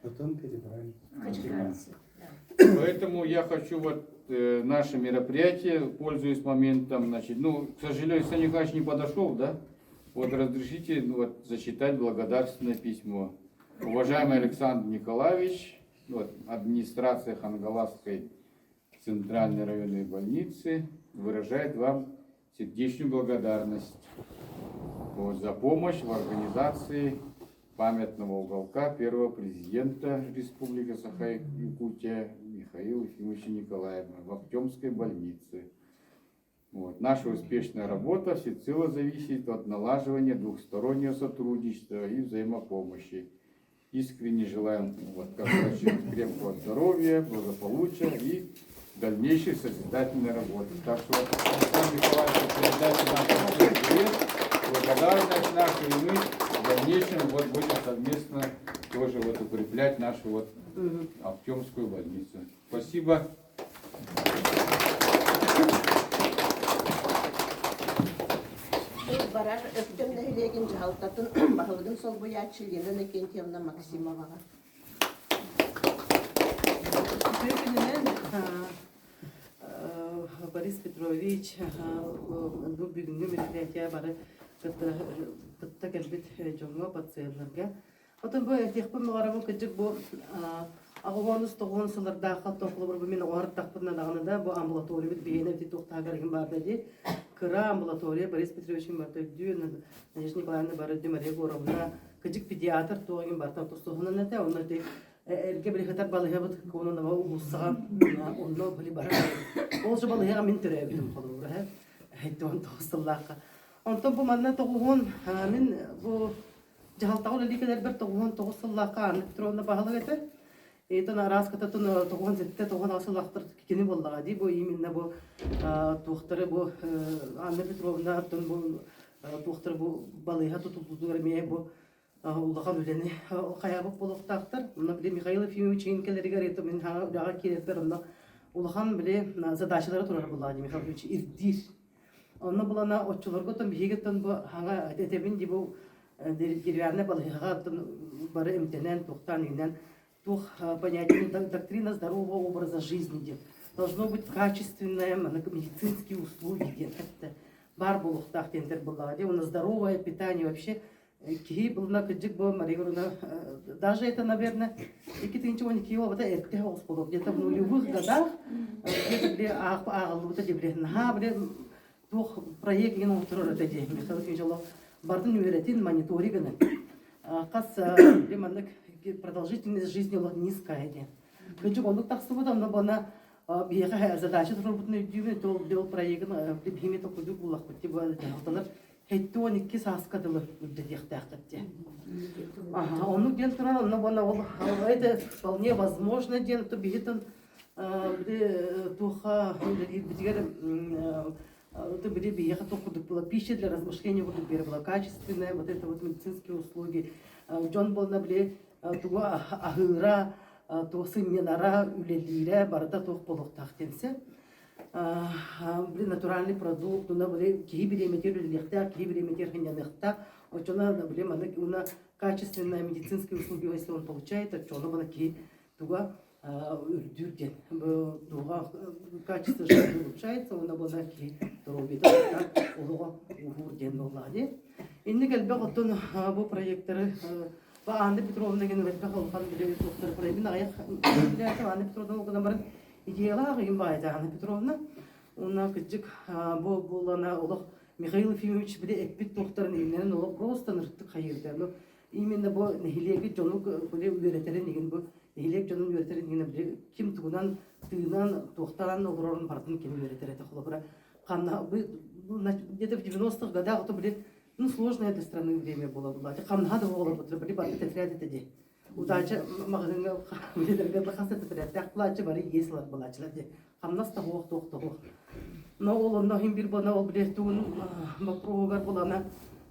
Потом перебрали. Качкарцы. Да. Поэтому я хочу вот наше мероприятие, пользуясь моментом, значит, ну, к сожалению, Александр Николаевич не подошел, да? Вот разрешите ну, вот, зачитать благодарственное письмо. Уважаемый Александр Николаевич, вот, администрация Хангаласской Центральной районной больницы выражает вам сердечную благодарность вот, за помощь в организации памятного уголка первого президента Республики Саха-Якутия Михаила Ефимовича Николаева в Актемской больнице. Вот. Наша успешная работа всецело зависит от налаживания двухстороннего сотрудничества и взаимопомощи. Искренне желаем вот, как врачи, крепкого здоровья, благополучия и дальнейшей созидательной работы. Так что, Александр Николаевич, передайте нам привет, благодарность нашу, и мы в дальнейшем вот будем совместно тоже вот укреплять нашу вот Актемскую больницу. Спасибо. Барар Өктөм нэһилиэгин дьаһалтатын баһылыгын солбуйааччы Лена Иннокентьевна Максимоваҕа. Үтүө күнүнэн Борис Петрович бу бүгүҥҥү мероприятие бары кытта кэлбит дьоҥҥо, пациеннарга. Отон бу этиэхпин баҕарабын кырдьык бу аҕыһуонус тоҕуһун сыллардаахха холобур бу мин оҕо даҕаны да бу амбулаториябыт биһиэнэ ити туохтааҕар иһин баарда дии. Кыра амбулатория Борис Петрович барыта өйдүү, Надежда Николаевна бары өйдүү, Мария Егоровна, кырдьык педиатр туох иһин барыта тустуһунан этэ, онно ити эргэ били хытар балыыһабыт Кононова уулуссаҕа онно били барар. Ол же балыыһаҕа мин төрөөбүтүм холобура 79 сыллаахха. Онтон бу манна тоҕуһун мин бу дьаһалтаҕа үлэлии кэлэрбэр 99 сыллаахха Анна Петровна баһылык этэ. Итон араас кытатын 97 98 сыллаахтар кини буоллаҕа дии бу именно бу туохтары бу Анна Петровна оттон бу туохтары бу балыыһа тутуллуутугар эмиэ бу улахан үлэни хайаабыт буолуохтаахтар. Онно били Михаил Ефимович кэлэригэр это мин үлэҕэ киирэрбэр онно улахан били задачалары турар буоллаҕа Михаил Ефимович ирдиир. Онно булана оччолорго оттон биһиги оттон бу хаҥа этэбин дии бу деревянная балыыһаҕа оттон бары эмтэнэн туохтаан иҥнэн туох понятие доктрина здорового образа жизни диэн должно быть качественное медицинские услуги диэн это баар буолуохтаах диэнтэр буоллаҕа дии уонна здоровое питание вообще киһи булна кырдьык бу Мария Егоровна даже это наверное 2012 обата эртэ оҕус буолуох где-то в нулевых годах где-то били ааҕыллыбыта дии били наһаа били туох проект деген оҥорторор этэ дии Михаил Ефимович олох бардын үөрэтин мониторинг гынан хас били маннык продолжительность жизни олох низкая диэн кырдьык оннук тахсыбыт онно буона биһиэхэ задача турарбытын өйдүүбүн ол проегын биһими токуйдук буллахпыт дьаһалталар 72 сааска дылы үрдэтиэхтээххит диэн. Аха, оннук диэн туран, онно буона ол это вполне возможно диэн то биһитин били туохха үлэлиирбитигэр это били биһиэхэ туох курдук была пища для размышления курдук биэрэ была качественная вот это вот медицинские услуги дьон буолна били тугу аһыыра туох сынньанара үлэлиирэ барыта туох буолуохтаах диэнсэ били натуральный продукт, уна били киһи бириэмэтигэр үлэлиэхтээх, киһи бириэмэтигэр сынньаныахтаах. Оччоно били маннык уна качественная медицинские услуги, если он получает, оччоно бана киһи туга үрдүүр диэн. Туга качество жизни улучшается, уна бана киһи здоровьета олоҕо уһуур диэн буоллаҕа дии. Инник элбэх оттон бу проекттары Анна Петровна деген элбэх улахан били туохтары проектын аҕыйах Анна Петровна ол гынан баран Идеялаах ыйым баайда Анна Петровна. Уонна кырдьык бу буолана олох Михаил Ефимович били эппит туохтарын иһинэн олох просто ынырыктык хайыырда. Ну, именно бу нэһилиэги дьону били үөрэтэрин игин бу нэһилиэк дьонун үөрэтэрин игин били ким тугунан тыынан туохтаан олорорун барытын ким үөрэтэр этэ холобура ханна где-то в 90-х годах это били ну сложное для страны время было было ханна да буолар били бары тетрадь этэ дии Удача маҕаһыыҥҥа үлэлэргэ хас да тэтэрээттээх былааччы бары иэс ылар былааччылар дии. Хамнас да суох, туох да суох. Но ол онно иһин бир буона ол билэр тугун боппуруоһугар булана.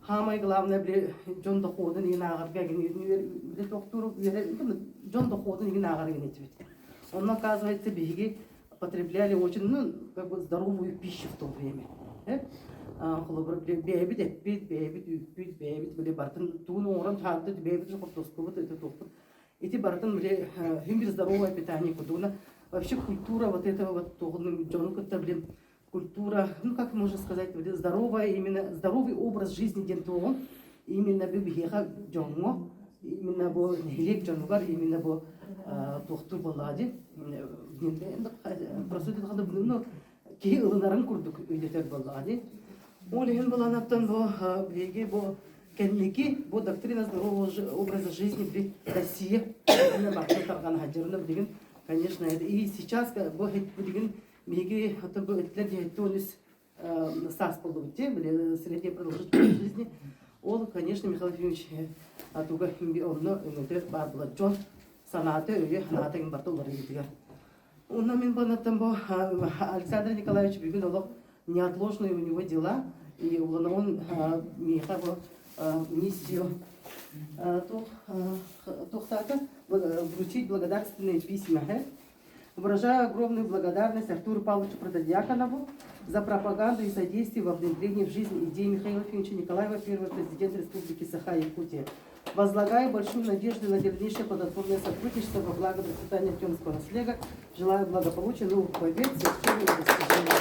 Хаамай главное били дьон дохуотун иһин ааҕарга били тохтуур дьон дохуотун иһин ааҕар игин этибит. Онно оказывается биһиги потребляли очень ну, как бы здоровую пищу в то время. Холобур, бэйэбит эппит, бэйэбит үүппүт, бэйэбит били барытын тугун оҥорон таһаарбыт, бэйэбит хортуоскубут, это туохпут. Ити барытын били хим здоровое питание кудуна. Вообще культура вот этого вот дьону кытта блин культура, ну как можно сказать, здоровая именно здоровый образ жизни диэн туоҕун именно бу биһиэхэ дьоҥҥо именно бу нэһилиэк дьонугар именно бу туохтуур буоллаҕа дии просто ну киһи ылынарын курдук өйдөтөр буоллаҕа дии ол иһин буланаттан бу биһиги бу кэнники бу доктрина здорового образа жизни при Россия барыта тарҕана сылдьар билигин конечно и сейчас бу билигин Биһиги оттон бу этилэр диэхтэ он үс саас буоллубут дии, били средняя продолжительность жизни. Ол, конечно, Михаил Ефимович туга онно өҥөтө баар буолар дьон санаата, өйө, санаата иҥ барыта уларыйыытыгар. Онно мин буонаттан бу Александр Николаевич бүгүн олох неотложные у него дела, и он миэхэ бу миссию туохтаата вручить благодарственные письма Выражаю огромную благодарность Артуру Павловичу Протодьяконову за пропаганду и содействие во внедрении в жизнь идеи Михаила Ефимовича Николаева, первого президента Республики Саха-Якутия. Возлагаю большую надежду на дальнейшее плодотворное сотрудничество во благо процветания Артемского наслега. Желаю благополучия, новых побед, свершений и достижений.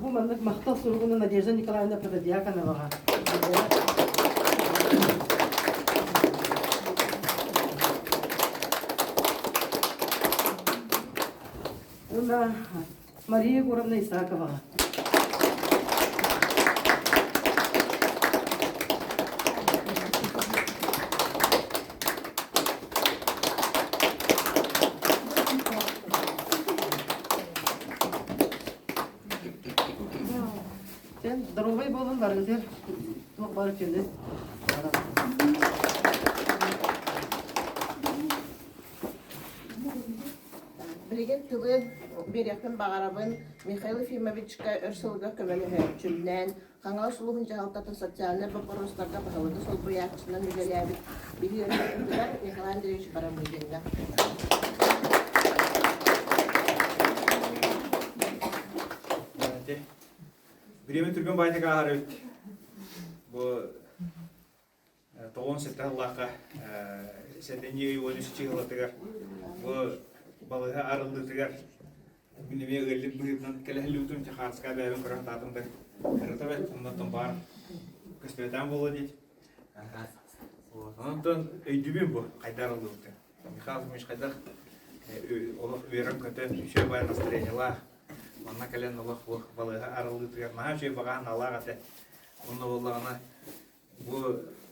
Бу маннык махтал суругуну Надежда Николаевна Протодьяконоваҕа Уонна Мария Егоровна Исаковаҕа. Сен здоровый болун баргытыр туох бар үтүөнү Билигин тылы биэриэхпин баҕарабын Михаил Ефимовичка өр сылга көмөлөһөөччүннээн Хаҥалас улууһун дьаһалтатын социальнай боппуруостарга баһылыгы солбуйааччынан үлэлээбит биһиги Николай Андреевич Барамыгиҥҥа. Бириэмэ түргэн баайтык ааһар эбит. Бу тоҕон сэттэ сыллаахха сэтинньи ый уон үс чыһылатыгар бу балыыһа арыллыытыгар мин эмиэ ыалдьыт быһыытынан кэлэһиллибитим Чаханская бэйэбин көрө сатаатым да кырата бэрт оннуттан баар көстүбэтэҕим буолуо диэт онтон өйдүүбүн бу хайда арыллыбытын Михаил Ефимович хайдах олох үөрэн-көтөн үчүгэй баай настроениелаах манна кэлэн олох бу балыыһа арыллыытыгар наһаа үчүгэй баҕа аналаах этэ онно буоллаҕына Бу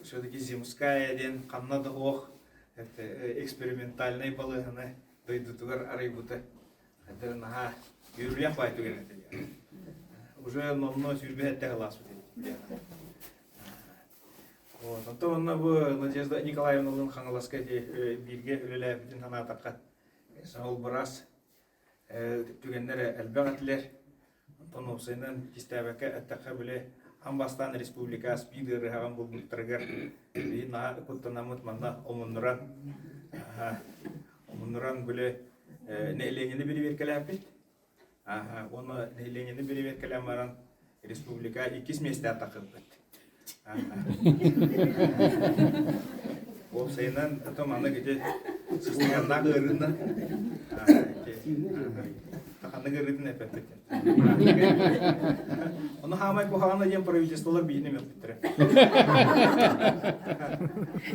все-таки Земская диэн ханна да суох экспериментальнай балыыһаны дойдутугар арыйбыта. Хадыр наһаа үөрүүлээх баай түгэн этэ. Уже номнуо 27 кылааспыт эбит. Вот. Онтон онно бу Надежда Николаевналыын Хаҥаласка бииргэ үлэлээбитин санаатахха, ол быраас түгэннэр элбэх этилэр. Онтон уопсайынан кистээбэккэ эттэххэ, били аан бастаан республика СПИД ыарыһаҕын булбуттарыгар биһи наһаа куттанаммыт манна омуннуран омуннуран били нэһилиэнньэни бирибиэркэлээппит. Уонна нэһилиэнньэни бирибиэркэлээн баран республика иккис миэстэҕэ тахсыбыт. Уопсайынан, ото маннык ити сыстыганнаах ыарыынан ханнык ыарыытын эппэппит. Ону хаамай куһаҕана диэн правительстволар биһини мөхпүттэрэ.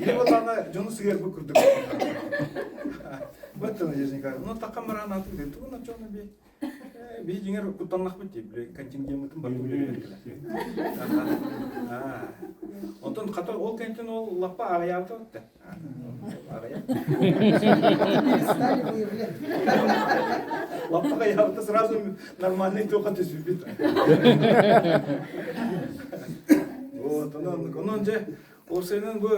Или буоллаҕына дьону сыһыарбыт курдук. Баттан Надежда Николаевна, ну такка мараан аты тугун оччоҕуна би Биһи дьиҥэр куттаннахпыт дии, били контингеммытын барытын үлэлээн Онтон хата ол кэнтэн ол лаппа аҕыйаабыта батта. Аҕыйах. Перестали выявлять. Лаппа аҕыйаабыта сразу нормальный туохха түсүбүт. Вот, онон, онон дьэ, уопсайынан бу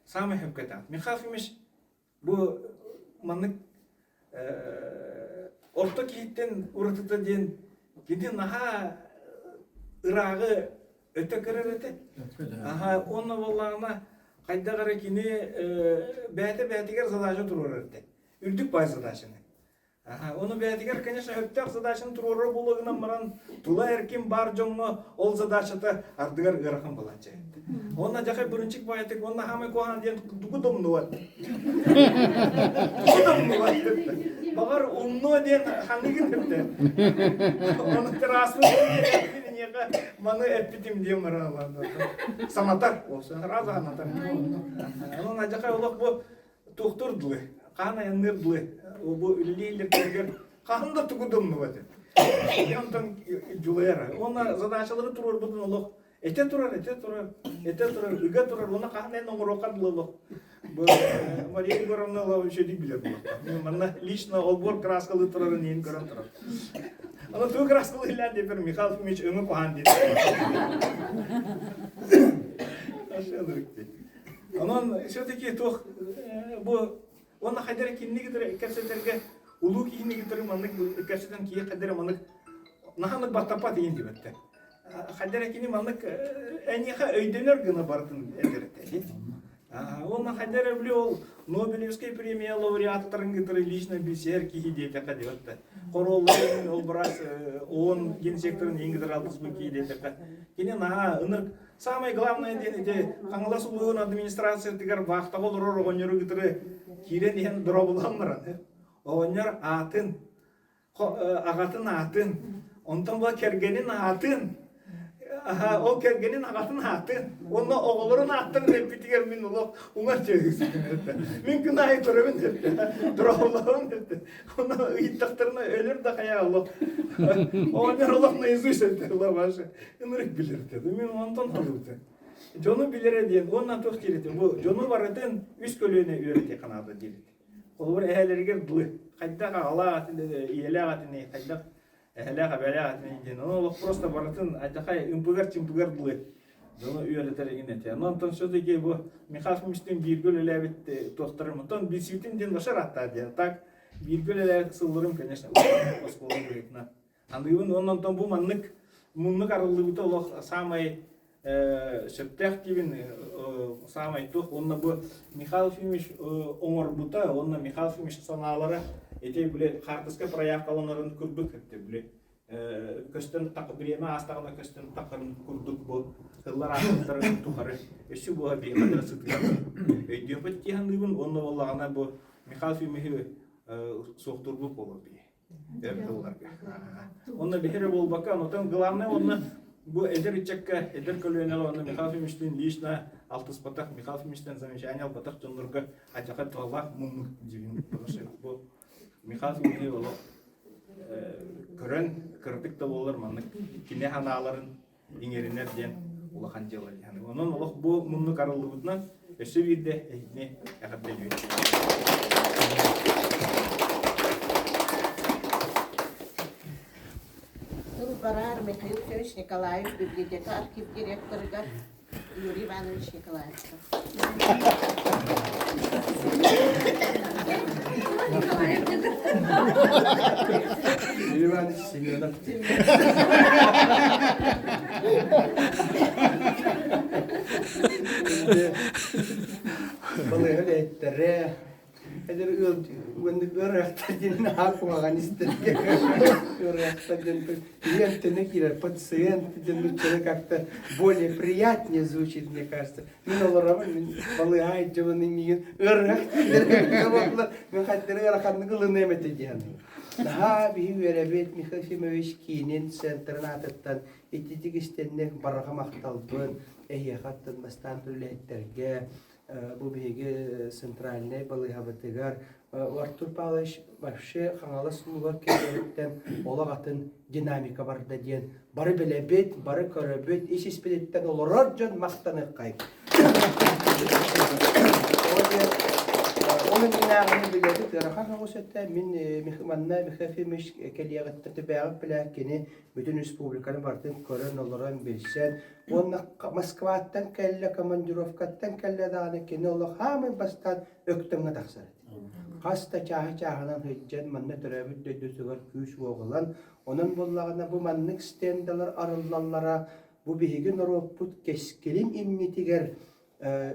самый хөпкөтө. Михаил Ефимович Бу маннык орто киһиттэн уратыта диэн кини наһаа ырааҕы өтө көрөр этэ. Аха, уонна буоллаҕына хайдах эрэ кини бэйэтэ бэйэтигэр задача туруорар этэ. Үрдүк баай задачаны. Ону бэйэтигэр, конечно, сөптөөх задачаны туруорар буолуо гынан баран, тула эркин баар дьоҥҥо ол задачата ардыгар ыарахан буолааччы. Уонна дьахай бырынчык баайытык уонна хаамай куһаҕан диэн тугу да умнубат. Тугу да умнубат. Баҕар умнуо диэн ханныгын эптэ. Ону тырааспын эйиэхэ маны эппитим диэн баран санатар. Сразу санатар. Онон адьахай олох бу туохтуур дылы, хаан айанныыр дылы, бу үлэлииллэригэр хаһан да тугу да умнубат этэ. Онтон дьулайар. Уонна задачалары туруорбутун олох этэ турар, этэ турар, этэ турар, ыга турар, уонна хаһан эн оҥоруохха дылы олох. Бу Мария Егоровна үчүгэйдик билэр буолуохтаах. Манна лично олбуор краскалыы турарын иһин көрөн турар. Аны тугу краскалыы илээн диэппэр Михаил Фомич өҥө куһаан диэн. Онон все-таки туох бу уонна хайдара кинини кытары кэпсэтэргэ улуу киһини кытары маннык кэпсэтэн киһи хайдара маннык наһанык баттаппат иин диэбэттэр. Хайдара кини маннык эйиэхэ өйдөнөр гына бартын этэр этэ. Уонна хайдара били ол Нобелевскай премия лауреаттарын кытары лично билсэр киһи диэтэххэ диэбэттэр. Хоруолларын ол быраас ООН генсекторын иин кытары алтыспыт киһи диэтэххэ. Кини наһаа ынырык Самое главное диэн ити Хаҥалас улууһун администрациятыгар вахтаҕа олорор оҕонньору кытары киирэн иһэн дорооболоһон баран оҕонньор аатын, аҕатын аатын, онтон була кэргэнин аатын, ол кэргэнин аҕатын аатын, уонна оҕолорун ааттарын эппитигэр мин олох уҥар чөһүсүтүм Мин күн аайы көрөбүн дорооболоһобун Онно ыйыттахтарына өлөр да хайа олох. Оҕонньор олох наизусть этэ ваша. Ынырык билэр деді. Мен онтон халыбыты. Дьону билэрэ диэн уонна туох диир этим бу дьону барытын үс көлүөнэ үөрэтиэххэ наада диир этим. Холобур эһээлэригэр дылы хайдах аҕалаах этин ийэлээх этиний хайдах эһэлээх эбэлээх этиний диэн ону олох просто барытын алдьархай ымпыгар-чымпыгар дылы дьону үөрэтэр игин этэ. Онтон все-таки бу Михаил Фомичтыын бииргэ үлэлээбит туохтарым оттон билсибитим диэн башар аттаа диэн. Так бииргэ үлэлээбит сылларым, конечно, оскуола быһыытынан аныыбын. Уонна онтон бу маннык муннук арыллыбыта олох саамай сөптөөх диибин саамай туох уонна бу Михаил Ефимович оҥорбута уонна Михаил Ефимович санаалара ити били хаартыска проявкаланарын курдук били көстөн бириэмэ аастаҕына көстөн тахарын курдук бу сыллар ааспыттарын тухары өссө буола биһиэхэ сытыйан өйдүөхпүт дии саныыбын уонна буоллаҕына бу Михаил Ефимовиһы суохтуурбут буолуо бии эр тылларга. Онно биһи эрэ буолбакка, онтон главное уонна бу эдэр ыччакка, эдэр көлүөнэҕэ уонна Михаил Ефимовичтыын лично алтыспатах, Михаил Ефимовичтан замечание албатах дьоннорго адьаха туһалаах муннук диибин бу Михаил Ефимович олох көрөн кыратык да буоллар маннык кини санааларын иҥэринэр диэн улахан дьыала диэн. Онон олох бу муннук арыллыбытынан өссө биирдэ эһигини эҕэрдэлиибин. Тыл бараар Михаил Ефимович Николаев библиотека архив директорыгар Юрий Иванович Николаевка. Юрий Иванович Семенов. Балыыһа үлэһиттэрэ Эдэр ыал уонна ыарыһахтар диэн наһаа куһаҕан истэргэ ыарыһахтар диэн клиенттэнэ киирэр пациент диэн нууччалыы как-то более приятнее звучит мне кажется мин олоробун мин балыыһа айдьабын миигин ыарыһах дииллэр мин хайдары ыараханнык ылыныам этэ диэн наһаа биһи үөрэбит Михаил Ефимович киинин центрын аатыттан ититик истэнник барҕа махталбын эһиэхэ аттан бастаан үлэһиттэргэ Бу биһиги центральнай балыыһабытыгар Артур Павлович вообще Хаҥалас улууһугар кэлиэҕиттэн олох атын динамика барда диэн бары билэбит, бары көрөбүт, ис испититтэн олорор дьон махтаныаххай. Ол иннинээҕини билэбит ыарахан соҕус этэ. Мин манна Михаил Ефимович кэлиэҕиттэн түбээҕит билээ кини бүтүн республиканы барытын көрөн олорон билсэн Уонна Москваттан кэллэ, командировкаттан кэллэ даҕаны кини олох хаамай бастаан Өктөмҥө тахсар этэ. Хас да чааһы чааһынан сылдьан манна төрөөбүт дойдутугар күүс-уох ылан, онон буоллаҕына бу маннык стендалар арыллаллара бу биһиги норуоппут кэскилин иннитигэр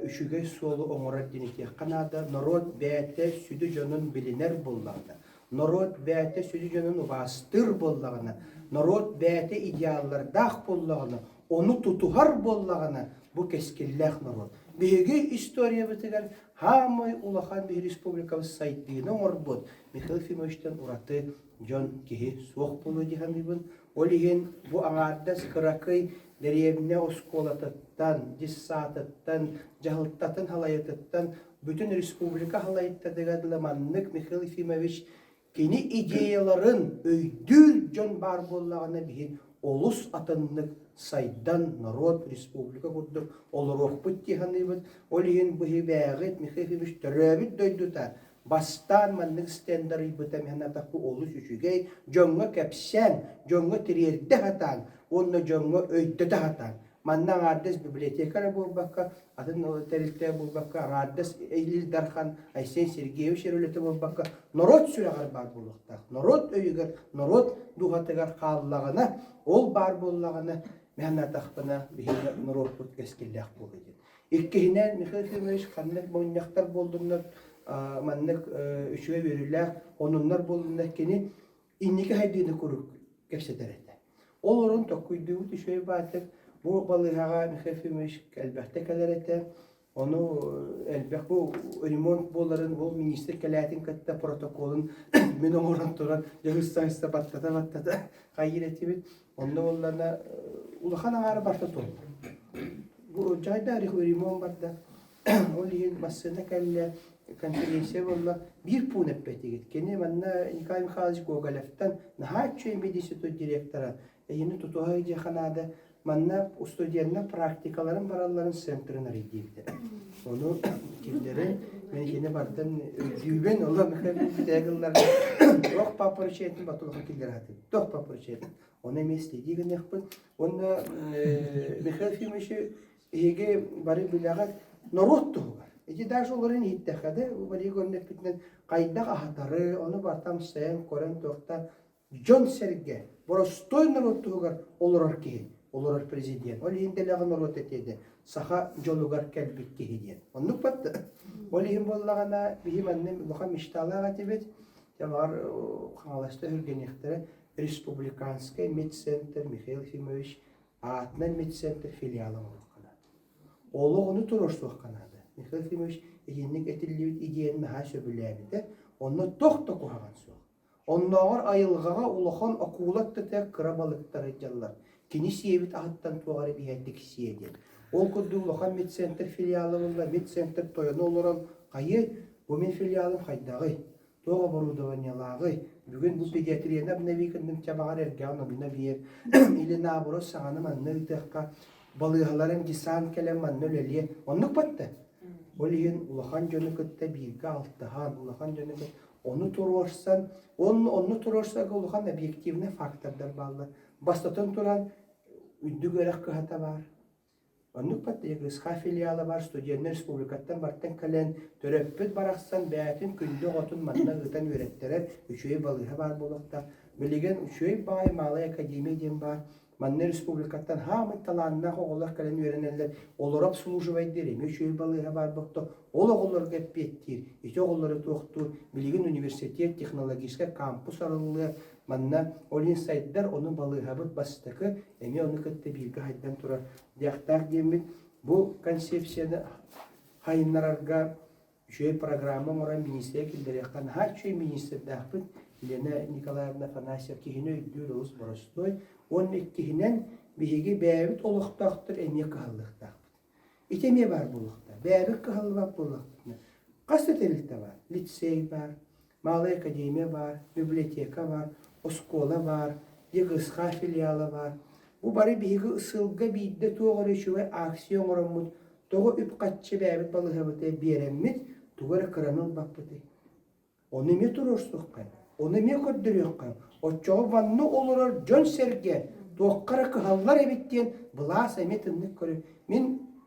үчүгэй суолу оҥорор диэн этиэххэ наада. Норуот бэйэтэ сүдү дьонун билинэр буоллаҕына, норуот бэйэтэ сүдү дьонун убаастыыр буоллаҕына, норуот бэйэтэ идеаллардаах буоллаҕына, ону тутуһар буоллаҕына, бу кэскиллээх норуот. Биһиги историябытыгар хаамай улахан биһи республикабыт сайдыыны оҥорбут Михаил Ефимовичтан ураты дьон киһи суох буолуо дии саныыбын. Ол иһин бу аҥаардас кыракый дэриэбинэ оскуолатыттан, дьыссаатыттан, дьаһалтатын халайытыттан бүтүн республика халайыттатыгар дылы маннык Михаил Ефимович кини идеяларын өйдүүр дьон баар буоллаҕына биһи олус атыннык сайдан норуот республика курдук олоруохпут дии саныыбыт. Ол иһин бу бээҕит Михаил Ефимович төрөөбүт дойдута Бастаан маннык стендер ыйбыта мин атахпы олус үчүгэй, дьоҥҥо кэпсээн, дьоҥҥо тириэрдэ сатаан уонна дьоҥҥо өйдөтө сатаан. Манна аҥаардас библиотека эрэ буолбакка, атын тэрилтэ буолбакка, аҥаардас Ил Дархан Айсен Сергеевич эрэ үлэтэ буолбакка, норуот сүрэҕэр баар буолуохтаах. Норуот өйүгэр, норуот дууһатыгар хааллаҕына, ол баар буоллаҕына, мин атахпына биһиги норуоппут кэскиллээх буолуо диэн. Иккиһинэн, Михаил Ефимович ханнык мунньахтар буоллуннар, маннык үчүгэй үөрүүлээх онуннар буоллуннар кини инники хайдыыны куруук кэпсэтэр этэ. Ол орон токкуйдуубут үчүгэй баатык бу балыыһаҕа Михаил Ефимович элбэхтэ кэлэр этэ. Ону элбэх бу ремонт буоларын ол министр кэлээтин кытта протоколун мин оҥорон туран дьаһыста баттата-баттата хайыыр этибит. Онно буоллаҕына улахан аҥаара барыта туолла. Бу дьайда ремонт барда. Ол иһин массыына кэллэ, конференция буолла. Биир пуун эппэтигит. Кини манна Николай Михайлович Гоголевтан наһаа үчүгэй мединститут директора. Эйини тутуһа диэхэ наада. Манна студеннар практикаларын баралларын центрын арыйдыыбыт. Ону киллэрэн, мен кини бартан өйдүүбүн, ола бүтээгэллар туох папоручениетын батулаха киллэрэ сатыыр. Туох папоручениетын. Ону эмиэ следи гыныахпын. Уонна Михаил Ефимович эһиги бары билэҕит норуот туһугар. Ити даже олорун иһиттэххэ да, Мария Егоровна эппитинэн хайдах аһатары, ону бартан сайан көрөн туохта дьон-сэргэ, боростуой норуот туһугар олорор киһи, олорор президент. Ол иһин дэлэҕэ норуот этиэдэ, саха дьолугар кэлбит киһи диэн. Оннук батта. Ол иһин буоллаҕына, биһи манна улахан мечталаах этибит. Дьэ, Хаҥаласта өһүргэниэхтэрэ Республиканскай медцентр Михаил Ефимович аатынан медцентр филиала оҥоруохха наада. Олох ону туруорсуохха наада. Михаил Ефимович итинник этиллибит идеяны наһаа сөбүлээбитэ. Онно туох да куһаҕан суох. Оннооҕор айылҕаҕа улахан акула аттата кыра балыктар сылдьаллар. Кини сиэбит аһыттан туох эрэ биһэрдик сиэ диэн. Ол курдук улахан медцентр филиала буолла, медцентр тойоно олорон хайыай, бу мин филиалым хайдаҕый, туох оборудованиелааҕый, бүгүн бу педиатрияны обновиканным чабаҕар эргэҕин онно биэр, или наоборот саҥаны манна ыытыахха, балыыһаларын десант кэлэн манна үлэлиэ. Оннук батта. Ол иһин улахан дьону кытта бииргэ алтыһан, улахан дьону кытта Ону туруорсан, онно, онно туруорсарга улахан объективнай фактордар бааллар. Бастатан туран, үрдүк үөрэх кыһата баар. Оннук ГСХ филиала бар, студеннар республикаттан бартан кэлэн, төрөппүт барахсан бэйэтин күндү оҕотун манна ыытан үөрэттэрэр үчүгэй балыыһа баар буолуохтаах. Билигин үчүгэй баай Малая академия диэн баар. Манна республикаттан хаамай талааннаах оҕолор кэлэн үөрэнэллэр, олору обслуживайдыыр эмиэ үчүгэй балыыһа баар буолта. Ол оҕолорго эппиэттиир, ити оҕолору туохтуур, билигин университет, технологическай кампус арыллыа, манна ол иһин сайдар, ону балыыһабыт бастакы, эмиэ ону кытта бииргэ хайдан турар диэхтээх диэммит, бу концепцияны хайыннарарга үчүгэй программа оҥорон миниистиргэ киллэриэххэ наһаа үчүгэй миниистирдээхпит Елена Николаевна Афанасьева киһини өйдүүр олус боростуой уонна иккиһинэн биһиги бэйэбит олохтоохтор эмиэ кыһаллыахтаахпыт. Ити эмиэ баар буолуохтаах. Бэйэбит кыһаллыбат буоллахпытына хас да тэрилтэ баар. Лицей баар, Малая академия баар, библиотека баар, оскуола баар, ЕГСХ филиала баар. Бу бары биһиги сылга биирдэ туох эрэ үчүгэй акция оҥороммут Тоҕо үп-харчы бэйэбит балыыһабытыгар биэрэммит, тугу эрэ кыраны ылбаппытый? Ону эмиэ туруорсуохха, ону эмиэ көрдөрүөххэ. Оччоҕо манна олорор дьон-сэргэ туохха эрэ кыһаллар эбит диэн былаас эмиэ тыннык көрөр. Мин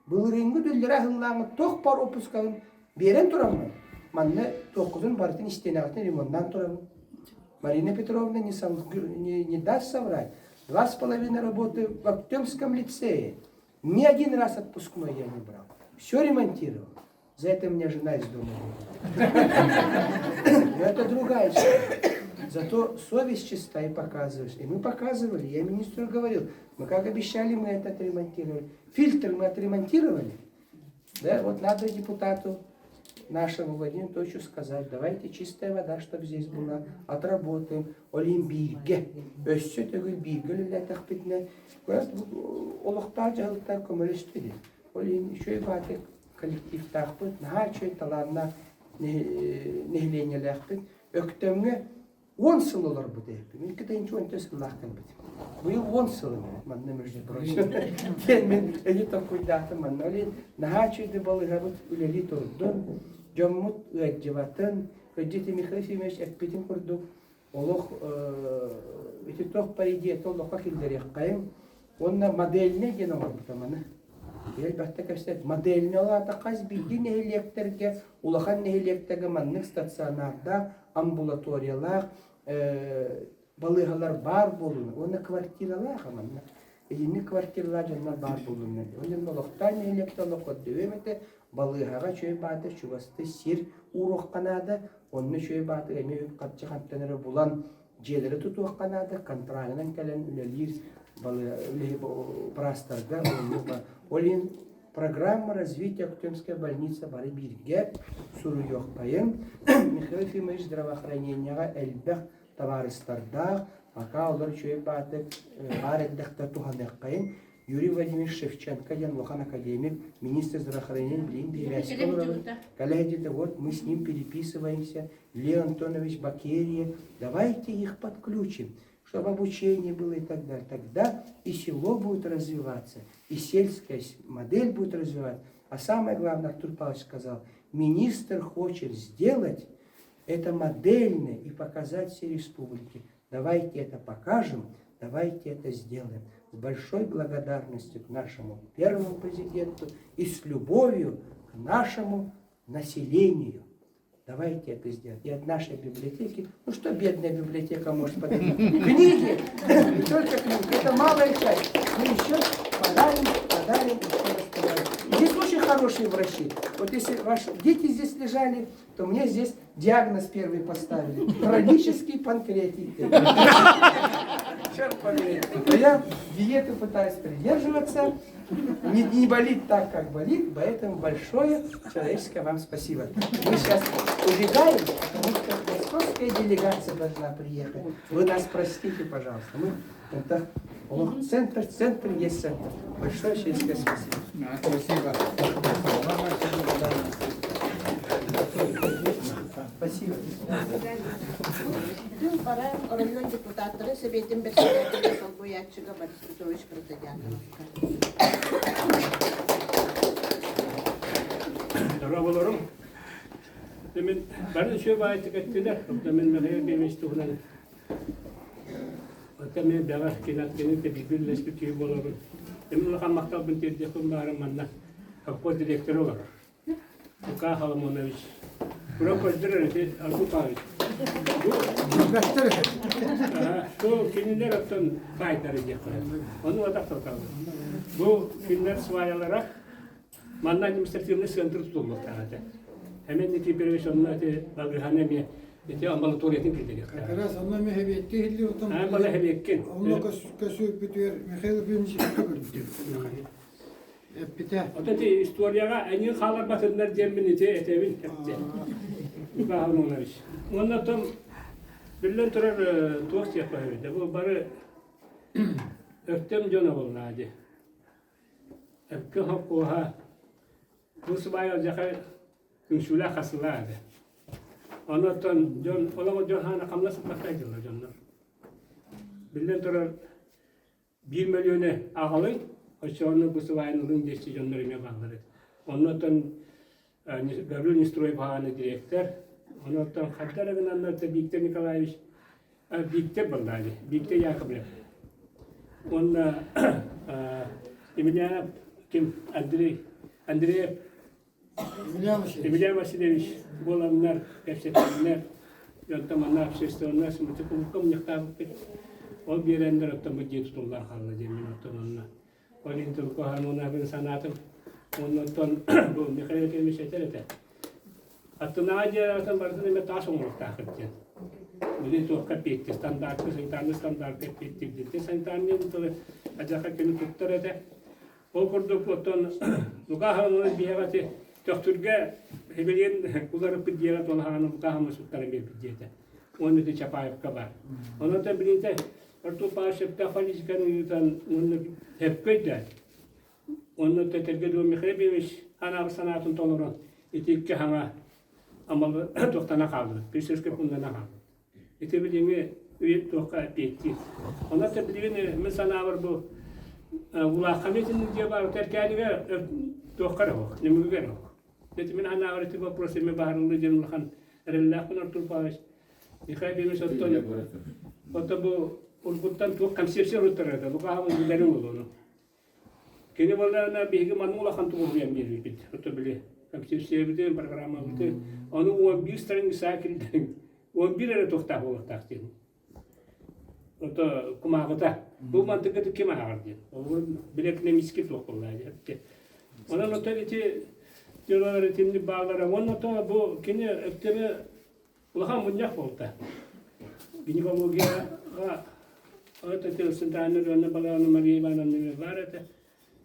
былырыыҥҥы дүллэрэ аһыллааҥҥы туох баар уоппускабын биэрэн тураммын. Манна туоххутун барытын истиэнэҕитин ремоннаан турабын. Марина Петровна не, не, не даст соврать. 2,5 работы в Актемском лицее. Ни один раз отпускной я не брал. Все ремонтировал. За это меня жена из дома выгнала. Но это другая история. Зато совесть чиста и показываешь. И мы показывали, я министру говорил, мы как обещали, мы это отремонтировали. Фильтр мы отремонтировали. Да, вот надо депутату нашему Владимиру Анатольевичу сказать, давайте чистая вода, чтобы здесь была, отработаем. Ол иһин бииргэ, өссө төгүл бииргэ үлэлээтэхпитинэ, олохтоох дьаһалта көмөлөстө дии. Ол иһин үчүгэй баатык коллективтаахпыт, наһаа үчүгэй талааннаах нэһилиэнньэлээхпит. Өктөмҥө 10 сыл олорбут эбиппин. Мин 2010 сыллаах кэлбитим. Быйыл 10 сылым эбит манна между прочим. Диэн мин эни толкуйдаатым манна. Ол иһин наһаа үчүгэй балыыһабыт үлэлии турдун, дьоммут ыалдьыбатын, Кырдьык Михаил Ефимович эппитин курдук олох ити туох по идеята олоххо киллэриэххэйиҥ уонна модельнай диэн оҥорбута маны. Элбэхтэ кэпсээт модельнай ол аата хас биирдии нэһилиэктэргэ улахан нэһилиэктэргэ маннык стационардаах амбулаториялаах балыыһалар баар буолуна уонна квартиралаах манна итинник квартиралаах дьоннор баар буоллуннар. Ол олохтоох нэһилиэктэ олох көрдөбүөм этэ балыыһаҕа үчүгэй баатыр чугастыы сир ууруохха наада, онно үчүгэй баатыр эмиэ үп-харчы хантан эрэ булан дьиэлэри тутуохха наада, контрагынан кэлэн үлэлиир быраастарга ол иһин программа развития Актемская больница бары бииргэ суруйуоххайын. Михаил Ефимович здравоохранениеҕа элбэх табаарыстардаах, пока олор үчүгэй баатыр баар эрдэхтэ туһаныаххайын. Юрий Владимирович Шевченко диэн улахан академик, министр здравоохранения билигин биһирээске олоробут. Кэлэ вот мы с ним переписываемся. Лев Антонович Бакерия, давайте их подключим, чтобы обучение было и так далее. Тогда и село будет развиваться, и сельская модель будет развиваться. А самое главное, Артур Павлович сказал, министр хочет сделать это модельно и показать всей республике. Давайте это покажем, давайте это сделаем. С большой благодарностью к нашему первому президенту и с любовью к нашему населению. Давайте это сделаем. И от нашей библиотеки, ну что бедная библиотека может подарить? Книги! Не только книги, это малая часть. Мы еще подарим, подарим, еще раз подарим. Здесь очень хорошие врачи. Вот если ваши дети здесь лежали, то мне здесь диагноз первый поставили. Хронический панкреатит. Черт побери. Но я диету пытаюсь придерживаться. Не, не болит так, как болит, поэтому большое человеческое вам спасибо. Мы сейчас убегаем, потому что московская делегация должна приехать. Вы нас простите, пожалуйста. Мы это центр, центр есть центр. Большое человеческое спасибо. Спасибо. Спасибо. Тыл баран оройуон депутаттары Сэбиэтин бэрэссэдээтэлэ солбуйааччыга Борис Петрович Протодьяконовка. Дорооболорум. Мен бары үчүгэй баайытык эттилэр. Мен Михаил Ефимович туһунан Оттон мен бэҕэ кинини бииргэ үлэлэспит киһи буолабын. Мин улахан махталбын тиэрдиэхпин баҕарам манна совхоз директора олорор. Лука Соломонович. Кура көрдөрөр ити Аргут Павлович. Бу кинилэр оттон баайдары диэххэ. Ону атах тоталлар. Бу кинилэр сваялара манна административный центр тутуллуохтаах этэ. Эмэн Никифорович онно ити балыыһаны эмиэ ити амбулаториятын киллэриэхтээх. Как раз онно мэһэбиэккэ иһиллибит отон Аа, бала хэбиэккин. онно көсүүрбүтүгэр Михаил Ефимович көрдүм. Эппитэ. Ото ити историяҕа эҥин хааларбатыннар диэммин ити этэбин эттэ. Лука Соломонович. Уонна оттон биллэн турар туох диэххэ сөбүй бу бары Өктөм дьоно буоллаҕа дии. Өккө хоппуоһа бу сыбаай алдьархай үҥсүүлээх хасылаах этэ. Онон дьон олоҕо дьон хаана хамнас сыппакка дьылла дьоннор. Биллэн турар биир мөлүйүөнү аҕалыҥ, оччоҕуна бу сыбаайын ылыҥ диэччи дьоннор эмиэ бааллар этэ. Оннуттан Гаврил Нестрой баҕаны дириэктэр, онуттан хайда эрэ гынаннар да Виктор Николаевич Виктор буоллаа дии, Виктор Яковлев. Уонна Емельянов ким Андрей Андреев. Емельян Васильевич буоланнар, кэпсэтэннэр, дьонтон манна общественнай сымыты кулукка мунньахтаабыппыт. Ол биэрэннэр оттон бу дьиэ тутуллан хаалла диэн мин оттон онно ол иһин туркуһаан санаатым. Уонна оттон бу Михаил Ефимович этэр этэ. Аттынааҕы дьиэ барытын эмэ таас оҥоруохтааххыт диэн. Били туохха эппиэттиир, стандартка, санитарнай стандартка эппиэттиир диэн. Санитарнай тылы адьаха кини туттар этэ. Ол курдук оттон Лука Хаҥалас биһиэхэ ити Төхтүргэ Хибилиэн уларыппыт дьиэҕэ туолаһаҕына Лука Хаҥалас туттаран биэрбит дьиэтэ. Уонна ити Чапаевка баар. Онон билиитэ Артур Павлович сөптөөх политиканы ыытан уонна сөпкө өйдөөн уонна Тэтэргэ Дуо Михаил Ефимович анаабыт санаатын толорон ити икки хаҥа амалы туохтана хаалбыт, писарскай пундана хаалбыт. Ити билиҥҥи үйэ туохха эппиэттиир. Онон да билигин мин санаабар бу улаахханы итинник дьиэ баар Тэркээнигэ туохха эрэ суох, Нөмүгүгэ эрэ суох. Ити мин санаабар ити вопрос эмиэ баһарыллыы диэн улахан эрэллээхпин Артур Павлович. Михаил Ефимович оттон оттон бу уруккуттан туох концепция уруттар этэ, Лукаһабын билэриҥ буолуону. Кини буоллаҕына биһиги маннык улахан тугу биэрбиппит. Ото били концепциябытын, программабытын. Ону 11 страница киллэрин 11 эрэ туохтаах буолуохтаах диэн. Ото кумааҕыта. Бу мантыккыты ким ааҕар диэн. Ол били экономический туох буоллаа диэн. Онон ото ити дьонолор итинник бааллара. Уонна то бу кини өктөмө Улахан мунньах буолта. Гинекологияҕа это центральный районная балаҕана Мария Ивановна баар этэ.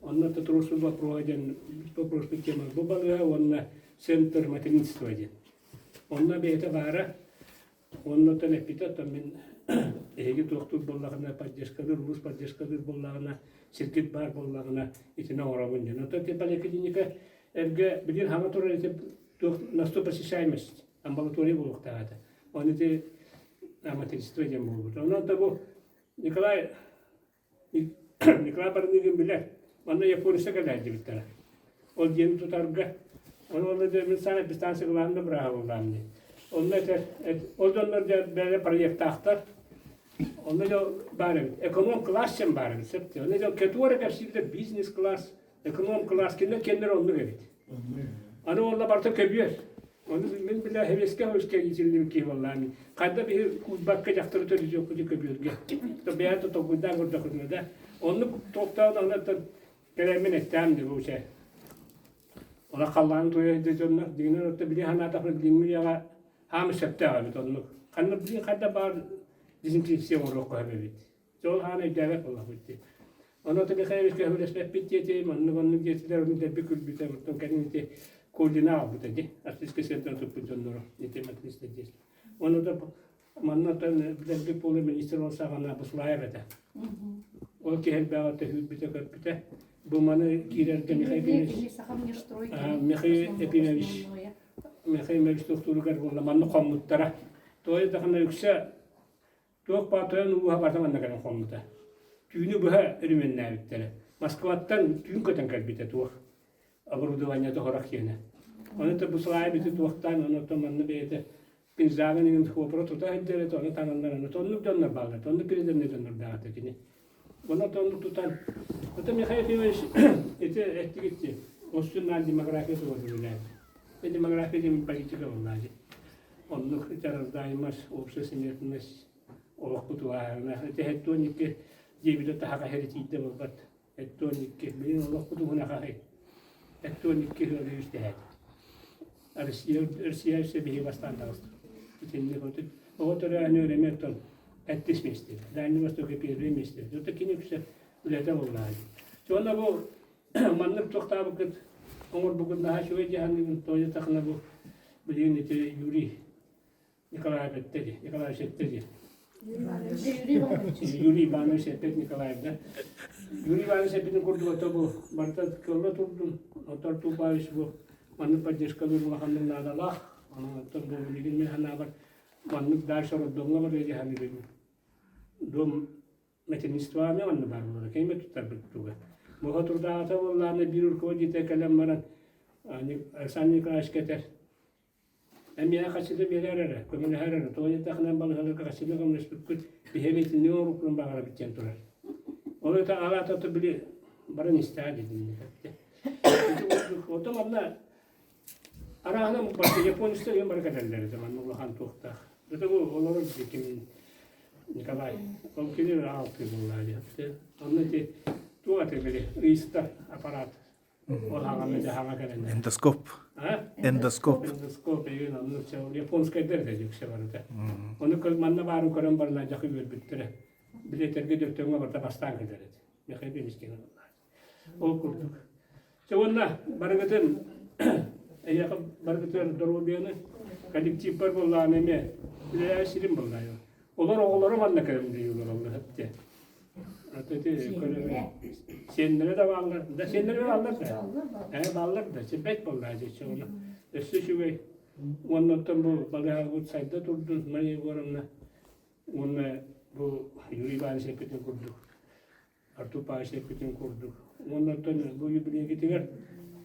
Онно туруорсуу боппуруоһа диэн боппуруоспут тема бу балыыһа уонна центр материнства диэн. Онно бэйэтэ баара. Онно оттон эппитэ, оттон мин эһиги туохтуур буоллаҕына, поддержкалыыр, улуус поддержкалыыр буоллаҕына, сиргит баар буоллаҕына, итини оҥоробун диэн. Оттон поликлиника эргэ билигин хаҥа турар ити туох на сто посещаемость амбулатория буолуохтаах этэ. Ону ити материнство диэн буолбут. Онон да бу Николай Николай Барыныгын билэр. Манна Япония кэлээддибиттэрэ. Ол диэн тутарга. Ону онно дьэ мин саҥа дистанция главный быраабылаам дии. Онно этэр, ол дьоннор дьэ бэйэ проектаахтар. Онно дьэ баар эбит. Эконом-класс диэн баар эбит. Сөп Онно дьэ кетуора кэпсииллэр бизнес-класс, Эконом-класс кинилэр кэннилэр оннук эбит. Аны уонна барыта көбүөр. Ону мин билэ хэбиэскэ өскө иитиллибит киһи буоллаан. Хайда биһи куурбакка дьахтары төрүтүөхпүтү көбүөргэ. Бэйэ да толкуйдаан көрдөхүнэ да. Оннук туохтаан оннуттан кэлэммин эттээн дии бу чэ. Ола халлаан туйа дьоннор дигинер отто били ханаатахпына билиҥҥи үйэҕэ хаамы сөптөөх эбит оннук. Ханна билин хайда баар дезинфекция оҥоруохха сөп эбит. Дьол хаан өйдөөбөт буоллахпыт дии. Ону ото Михайловичка сөбүлэспэппит диэтим, оннук-оннук диэтилэр, ону дэлби күлбүтэ, оттон кэлин ити Кулина аҕалбыта дии, артистка центр туппут дьоннору, ити материнство диэс. Ону да манна оттон дэлби буолар министр ол саҕана Буслаев этэ. Ол киһи элбэҕи төһүүрбүтэ-көппүтэ. Бу маны киирэргэ Михаил Ефимович, Михаил Ефимович, Михаил Ефимович тохтууругар буолла манна хоммуттара. Тоҕо даҕаны үксэ Туох баар тойон ууһа барыта манна кэлэн хоммута. Түүнү быһа өрүмүөннээбиттэрэ. Москваттан түүн көтөн кэлбитэ туох оборудованиета хорох киэнэ. Ону бу сылаайбыты туохтаан, ону оттон манна бэйэтэ пинжагын иҥин хопра тута сылдьар этэ, ону таҥаллар, ону оннук дьоннор бааллар, оннук переданный дьоннордоох этэ кини. Ону оннук тутан, это Михаил Ефимович ити эттигит Остуннаан демография тула үлэлээбит. Демография диэн политика буоллаа дии. Оннук рождаемость, общая смертность олохпут улааһына. Ити 72 диэбитэ таһаҕа хэритиирдэ буолбат. 72. Билин олохпут уһуна хаһый? 72 ыалы үстэһээт. Россия, Россия өссө биһи бастаан таҕыста. Итинник отут. Оҕо төрөөһүнү эмиэ оттон эттис миэстэ. Дальний Востоке первый миэстэ. Это кини үксэ үлэтэ буоллаҕа. Уонна бу Маннык туохтаабыккыт, оҥорбуккут наһаа үчүгэй дии саныыбын. Тоҕо диэтэххинэ бу билигин ити Юрий Николаев эттэ дии, Николаевич эттэ дии. Юрий Иванович эппит Николаев да. Юрий Иванович эппитин курдук ото бу барыта кылла турдун, Отор Тупаевич бу маннык поддержкалыыр улаханнык наадалаах. Онон бу билигин мин санаабар маннык дальше роддомҥа барыа дии саныыбын. Дом Материнствоны онно баар буолара, кэймэ туттарбыт туга. Буха турдаҕата буоллаҕына биир руководитель кэлэн баран Александр Николаевичка этэр, Эмиэ хаччыта биэрэр эрэ, көмөлөһөр эрэ, тоҕо диэтэххинэ балыыһаларга хаччыны көмөлөспүккүт, биһиэхэ итинник оҥоруккун баҕарабыт диэн турар. Ол это араата били баран истэҕэ дии Ити курдук, оттон манна. Арааһынан барыта японецтар ийэм бары кэлэллэр этэ манна улахан туохтаах. Это бу олорор ким Николай. Ол кини аалтыы буоллаа диэхтэ. Онно ити туох этэ били ыйыстар аппарат. Ол хаҥаны дьаһаҥа кэлэннэр. Эндоскоп. А? Эндоскоп. Эндоскоп эйин онну японскайдар этэ дьүксэ барыта. Ону манна баарын көрөн барылар дьахы үөрбүттэрэ. Билеттерге дөптөҥҥө барыта бастаан кэлэр этэ. Михаил Бемискин Ол курдук. Чэ уонна барыгытын эйиэхэ барыгытыгар доруобуйаны коллективпар буоллаҕына эмиэ үлэлээбит сирим буоллаайа. Олор оҕолоро манна кэлэн үлэлии олороллор эптэ. Сиэннэрэ да бааллар, да сиэннэрэ бааллар да. Ээ бааллар да, сирбэт буоллаа дьэ оны. Өссө үчүгэй. Уонна оттон бу балыһабыт сайда турдун Мария Егоровна уонна бу Юрий Иванович эппитин курдук Артур Павлович эппитин курдук. Уонна оттон бу юбилейгитигэр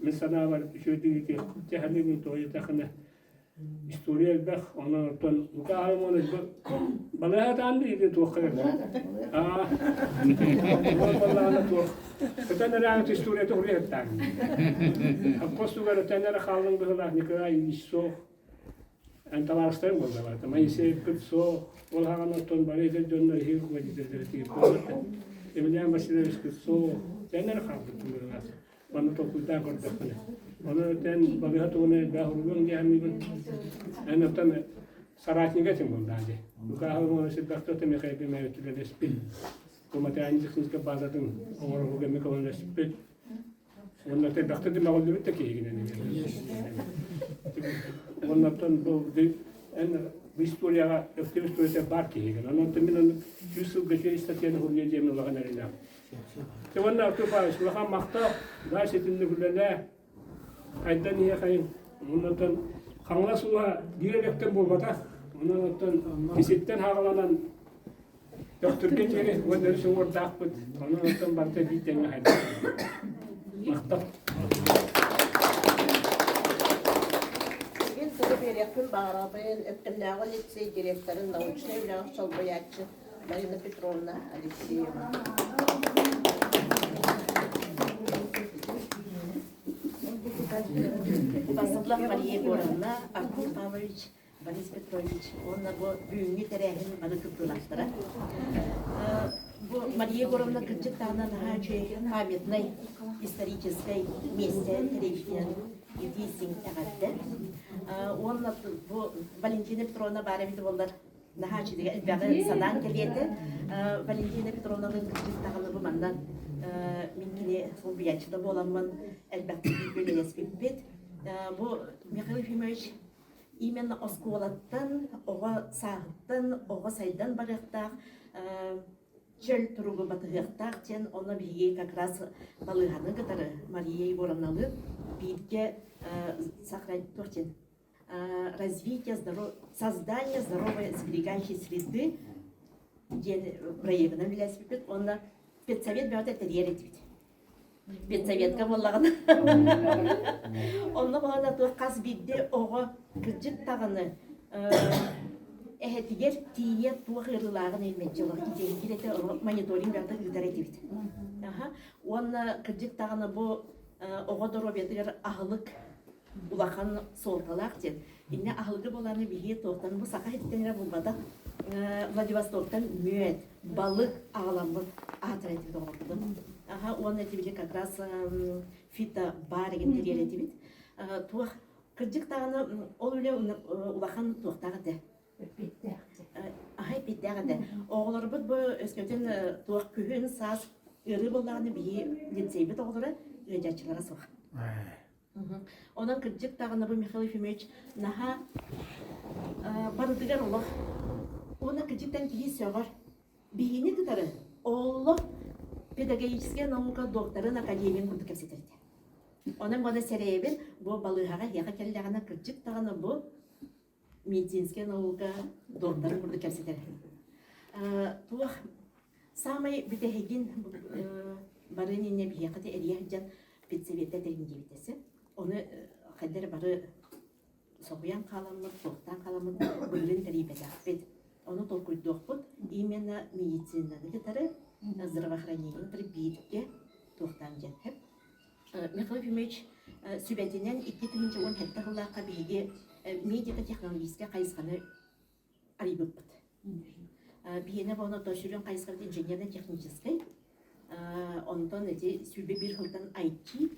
мин санаабар үчүгэйдик ыытыахтык тоҕо диэтэххинэ история элбэх, онон оттон Лука Арамонович балыһаатаан биһиги туохха эрэ аа баллаана туох өтөн эрээҥит историята уруйаттаан Апостолгар өтөн эрэ хааллын быһылаах Николай Ильич суох Эн табаарыстарым буоллаҕа. Моисеевпыт суох, ол хаҕан оттон бары эдэр дьоннор иһи руководителлэрэ тиийбит Емельян Васильевичпыт суох, тэн эрэ хаалбыттым быһыылаах. Манна толкуйдаан көрдөхпүнэ. Ону тэн балыыһа тугуна элбэх уруйуом диэхэммин. Эн оттон соратнига этим буоллаа дии. Лукаһы уона сирбэхтэ Михаил Бимаевич үлэлэспит. Бу материально-техническэй базатын оҥорууга эмиэ көмөлөспүт. Уонна элбэхтэ да мөҕүллүбүт да киһигинэн Уонна оттон бу эн бу историяҕа Өктөм историята баар киһигин. Онон мин ону 100 сылга үчүгэй статьяны суруйа диэмин улахан эрэлээх. Те уонна Артур Павлович улахан махтал, дальше итинник үлэлээ, хайдан иһиэхэйин. Оннотон Хаҥалас улууһа биир электэн буолбатах. Онон оттон киситтэн хаҕаланан Төхтүргэ диэри уон өрүс уҥуордаахпыт, онон оттон барыта биир тэҥҥэ хайдах. Махтал. Билигин тылы биэриэхпин баҕарабын Өктөмнөөҕү лицей директорын научнай үлэҕэ солбуйааччы Марина Петровна Алексеева. Басыблах Мария Егоровна, Артур Павлович Борис Петрович уонна бу бүгүҥҥү тэрээһин бары кыттыылаахтара. Бу Мария Егоровна кырдьык даҕаны наһаа үчүгэй памятнай историческай миэстэ тэрийбитинэн итии эҕэрдэ. Уонна бу Валентина Петровна баар эбит буоллар наһаа үчүгэй элбэҕи санаан кэлиэтэ. Валентина Петровналыын кырдьык даҕаны бу манна мин кини солбуйааччыта буоламмын элбэхтик бииргэ үлэлэспиппит. Бу Михаил Ефимович Именно оскуолаттан, оҕо сааһыттан оҕо сайдан барыахтаах, чөл туругу батыһыахтаах диэн ону биһиги как раз балыыһаны кытары Мария Егоровналыын бииргэ туох диэн развитие здоров... создание здоровой сберегающей среды диэн проегынан үлэлэспиппит уонна педсовет бөҕөтө тэрийэр этибит. Педсоветка буоллаҕына. Онно буолана туох хас биирдии оҕо кырдьык даҕаны эһэтигэр тиийэ туох ыарыылааҕын илмэччи олох китэйгир этэ мониторинг бөҕөтө ыытар этибит. Аха. Уонна кырдьык даҕаны бу оҕо доруобуйатыгар аһылык улахан суолталаах диэн. Иннэ аһылыгы буолааны биһиги туохтан бу саха иһиттэн эрэ булбатах Владивостоктан мүөт, балык аҕаламмыт аатырар этибит оҕолорбутун. Аха уонна этибили как раз фито бар деген тэрийэр этибит. Туох кырдьык даҕаны ол үлэ улахан туохтаах этэ. Аха эппиэттээх этэ. Оҕолорбут бу өскөтүн туох күһүн саас ыарыы буоллаҕына биһи лицейбит оҕолоро ыалдьааччылара суох. Онон кырдьык даҕаны бу Михаил Ефимович наһаа барытыгар олох уонна кырдьыктан киһи сөҕөр. Биһини кытары олох педагогическай наука докторын академиятын курдук кэпсэтэр этэ. Онон баны сэрэйэбин бу балыыһаҕа эһиэхэ кэллэҕинэ кырдьык даҕаны бу медицинскэй наука докторын курдук кэпсэтэр. Туох саамай бүтэһигин бары иннинэ биһиэхэ эрийэ сылдьан педсоветтэ тэрин диэбитэсэ. Ону хайда эрэ бары соһуйан хааламмыт, суохтаан хааламмыт былырыын тэрийбэтэхпит. Ону толкуйдуохпут именно медицинаны кытары здравоохранение кытары бииргэ туохтаан диэн. Михаил Ефимович сүбэтинэн 2017 сыллаахха биһиги медико-технологическай хайысханы арыйбыппыт. Биһиэнэ буолан ото сүрүн хайысхабыт инженерно-техническай, онтон ити 21 сылтан IT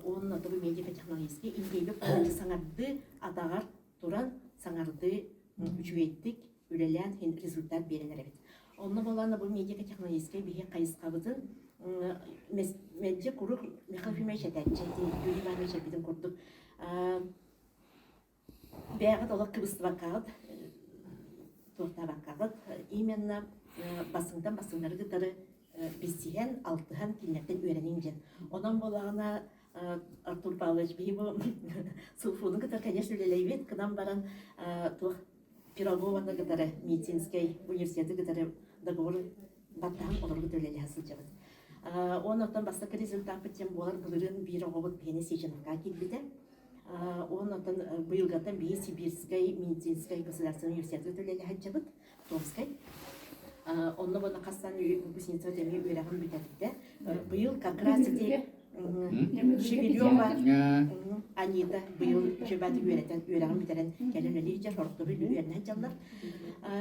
уонна тобу медико-технологическай идиэйбит саҥардыы атаҕар туран саҥардыы үчүгэйдик үлэлээн результат биэрэн эрэбит. Онно буолан бу медико-технологическай биһи хайысхабытын мэлдьи куруук Михаил Ефимович этээччи, Юрий Иванович эппитин курдук бэйэҕит олох кыбыстыбаккаҕыт, туохтаабаккаҕыт именно бастыҥтан бастыҥнары кытары билсиһэн, алтыһан кинилэртэн үөрэниҥ диэн. Онон буоллаҕына Артур Павлович биһи бу СУФУну кытары, конечно, үлэлэйбит, гынан баран туох Пирогованы кытары медицинскэй университеты кытары договор баттаһан олорго үлэлэһэ сылдьабыт. Уон оттон бастакы результаппыт диэн буолар былырыын биир оҕобут биһиэнэ Сеченовка киирбитэ. Уон оттон быйылгаттан биһи Сибирскэй медицинскэй государственный университеты үлэлэһэ сылдьабыт. Томскай. Онно буолла хастан выпускница эмиэ үөрэҕин бүтэрдэ. Быйыл как раз ити Шевелева Анита быйыл Чебаты үөрэтэн үөрэҕин бүтэрэн кэлэн үлэлии дьэ сорохтору үөрэнэ сылдьаллар.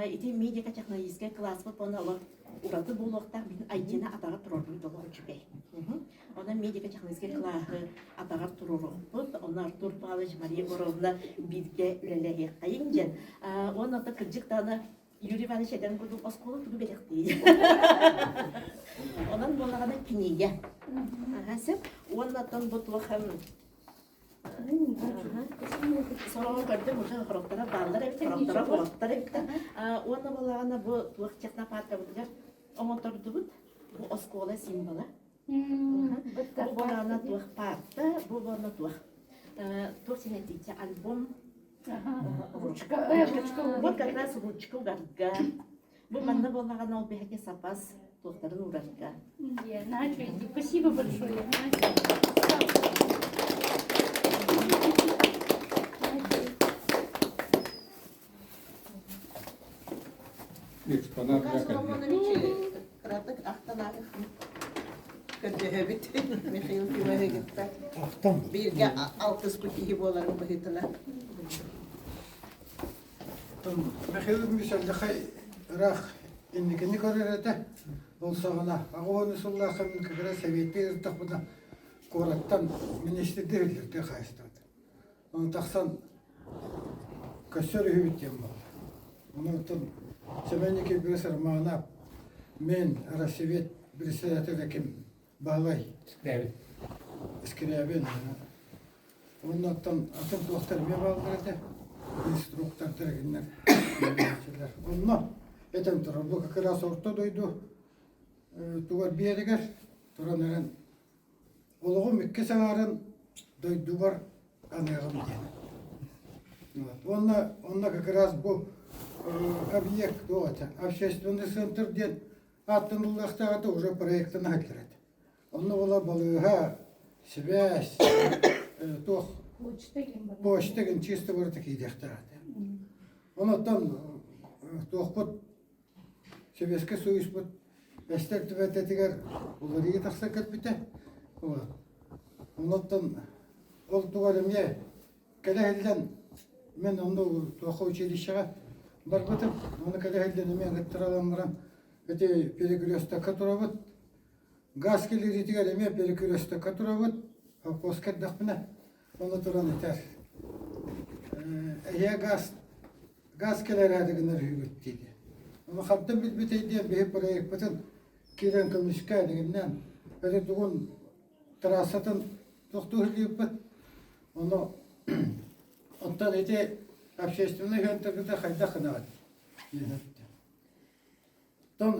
Ити медико-технологическай класспыт уонна олох ураты буолуохтаах мин IT-ны атаҕар туруорбут олох үчүгэй. Онон медико-технологическай кылааһы атаҕар туруоруохпут. Онно Артур Павлович, Мария Егоровна бииргэ үлэлэһиэххэйиҥ диэн. Уонна ото кырдьык даҕаны Юрий Иванович этэн курдук оскуола тугу бэлэхтиир. Онон буоллаҕына кинигэ. Аха сөп. Уонна оттон бу туох Сороҕор көрдүм уже хорохторо бааллар эбит, хорохторо хоһоттор эбит. Уонна буоллаҕына бу туох технопаркабытыгар оҥоттордубут. Бу оскуола символа. Бу буолаана туох паарта, бу буолна туох. Туох синэтиичэ альбом. Ручка. Вот как раз ручка угарга. Бу манна буоллаҕына ол биһиги сапас туохтарын уурарга. Спасибо большое. Экспонат Кыратык ахтан көрдөһөбүт Михаил Тимофеевичка. Бииргэ алтыспыт киһи буоларын быһыытынан. Михаил Ильич алдьархай ыраах инникини көрөр этэ. Ол саҕана аҕыс сыллаахха мин как раз сэбиэттии сырыттахпына куораттан министрдэр үлэлэртэн хаайыстыбыт. Ону тахсан көссөр үһүбүт диэн буолла. Ону оттон Семен Никифорович Романов, мен Рассвет председателя ким Баһылай Скрябин. Скрябин. Уонна оттон атын туохтар эмиэ бааллар этэ. Инструктордар кинилэр Онно этэн турар, бу как раз орто дойду тугар биэригэр туран эрэн Олоҕум иккис аҥаарын дойдубар аныаҕым диэн. Уонна онно как раз бу объект туох этэ общественный центр диэн ааттаныллыахтаах этэ уже проектын аһыллар этэ. Онно буола балыыһа, сибээс, туох почта гин чисто барыта киириэхтээх этэ. Онон туохпут Сэбиэскэй Союзпут эстэр түбэлтэтигэр уларыйыы тахсан кэлбитэ. Оннуттан ол тугар эмиэ кэлэ иһиллэн мен онно туохха училищеҕа барбытым. Ону кэлэ иһиллэн эмиэ ыҥыттаралан баран ити перекрестокка турабыт. Газ кэлииритигэр эмиэ перекрестокка турабыт. Холкуоска эрдэхпинэ ону туран этэр. Эһиэ газ газ кэлэрээри гынар үһүгүт диэки. Ону хантан билбитэй диэн биһи проекпытын киирэн көмүскэ дигиннэн өтө тугун трассатын тохтуу сылдьыбыппыт. Ону оттон ити общественный центргыта хайдах гынаҕыт диэн эттэ. Оттон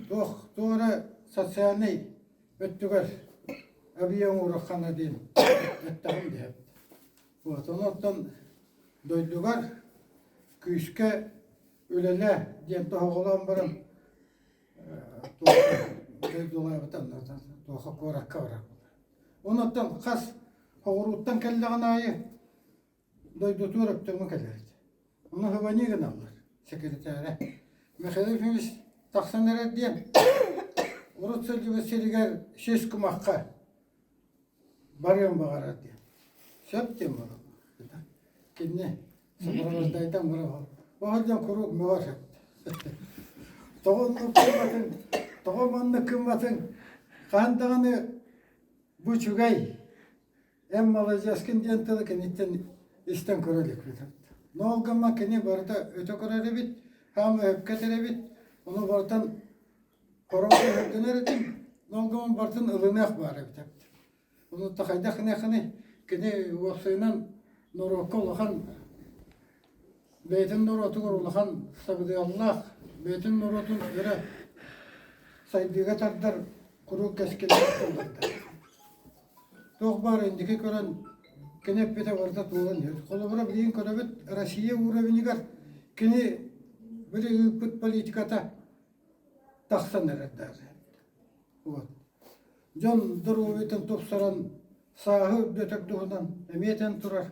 туох туох эрэ социальнай өттүгэр объем оҥоруоххана диэн эттэҕим диэбит. Вот, онон дойдугар күүскэ үлэлээ диэн тоһоҕолоон баран дойдулаабыта туоха куоракка барар. Онон хас оҕурууттан кэллэҕин аайы дойдутугар өптөҥҥө кэлэр этэ. Ону Хабани гыналлар секретаря. Михаил Ефимович тахсан эрэр диэн урут сылдьыбыт сиригэр сис кумахха. барыан баҕарар диэн. Сөп диэн буолар. Кинини сопровождайтан барар. Ол дьон куруук мөҕөр Тоҕо оннук гымматыҥ, тоҕо маннык гымматыҥ, хаһан даҕаны бу үчүгэй, эн маладьыаскын диэн тылы киниттэн истэн көрө иликпит. Но ол гымман кини барыта өтө көрөр эбит, хаама өпкө этэр эбит, ону барытын хороҕо өһөрдөнөр этим, но ол гымман барытын ылыныах баар эбит. Ону хайдах гыныаххыный, кини уопсайынан норуокка улахан бэйэтин норуотугар улахан сабыдыаллаах, бэйэтин норуотун өрө сайдыыга тардар куруук кэскиллээх буолларда. Туох баар инники көрөн кини эппитэ барыта туолан иһэр. Холобура билигин көрөбүт Россия уровеньыгар кини били ыыппыт политиката тахсан эрэр даже. Вот. Дьон доруобуйатын тупсаран, сааһы үрдэтэр туһунан эмиэ этэн турар.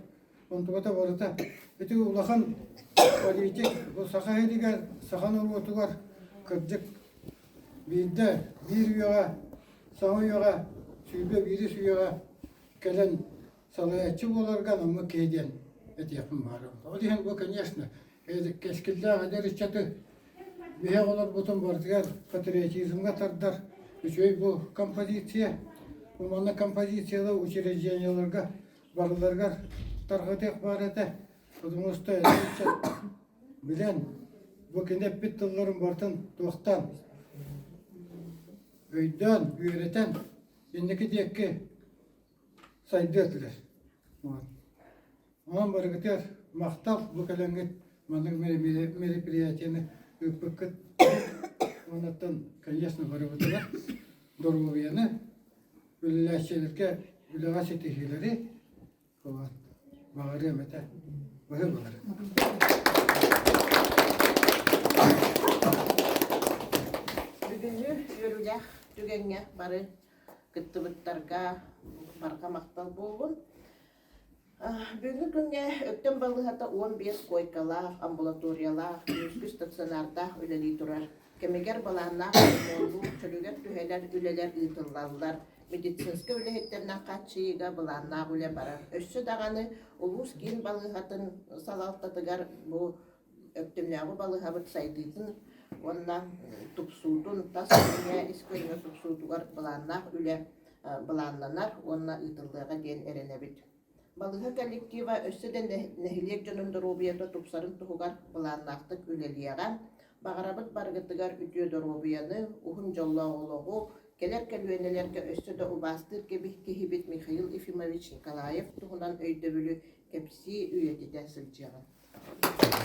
Онтуката барыта ити улахан политик бу саха сиригэр, саха норуотугар кырдьык биирдэ биир үйэҕэ, саҥа үйэҕэ, 21-ис үйэҕэ кэлэн салайааччы буоларга анаммыт киһи диэн этиэхпин баҕарабын. Ол иһин бу, конечно, кэскиллээх эдэр ыччаты биһи оҕолорбутун барытыгар патриотизмҥа тардар үчүгэй бу композиция. Бу манна композициялар учреждениеларга барыларыгар тарҕатыах баар этэ. Потому что эдэр ыччат билэн бу кини эппит тылларын барытын туохтаан өйдөөн, үөрэтэн инники диэки сайдыа этилэр. Онон барыгытыгар махтал бу кэлэҥҥит маннык мероприятиены ыыппыккыт. Оннуттан, конечно, барыбытыгар доруобуйаны, үлэлээччилэргэ үлэҕэ ситиһиилэри баҕарыам этэ. Быһыы буолар. Бүгүҥҥү үөрүүлээх түгэҥҥэ бары кыттыбыттарга барҕа махтал буоллун. Бүгүҥҥү күҥҥэ Өктөм балыыһата 15 куойкалаах, амбулаториялаах, күнүскү стационардаах үлэлии турар. Кэмигэр былааннаах хонтуруоллуур, чөлүгэр түһэрэр үлэлэр ыытыллаллар. Медицинскэй үлэһиттэринэн хааччыйыыга былааннаах үлэ барар. Өссө даҕаны улуус киин балыыһатын салалтатыгар бу Өктөмнөөҕү балыыһабыт сайдыытын уонна тупсуутун, тас көрүҥэ, ис көрүҥэ тупсуутугар былааннаах үлэ былааннанар уонна ыытыллыаҕа диэн эрэнэбит. Балыыһа коллектива өссө да нэһилиэк дьонун доруобуйата тупсарын туһугар былааннаахтык үлэлиэҕэ. Баҕарабыт барыгытыгар үтүө доруобуйаны, уһун дьоллоох олоҕу, кэлэр көлүөнэлэргэ өссө да убаастыыр киһибит Михаил Ефимович Николаев туһунан өйдөбүлү кэпсии, үйэтитэ сылдьыаҕын.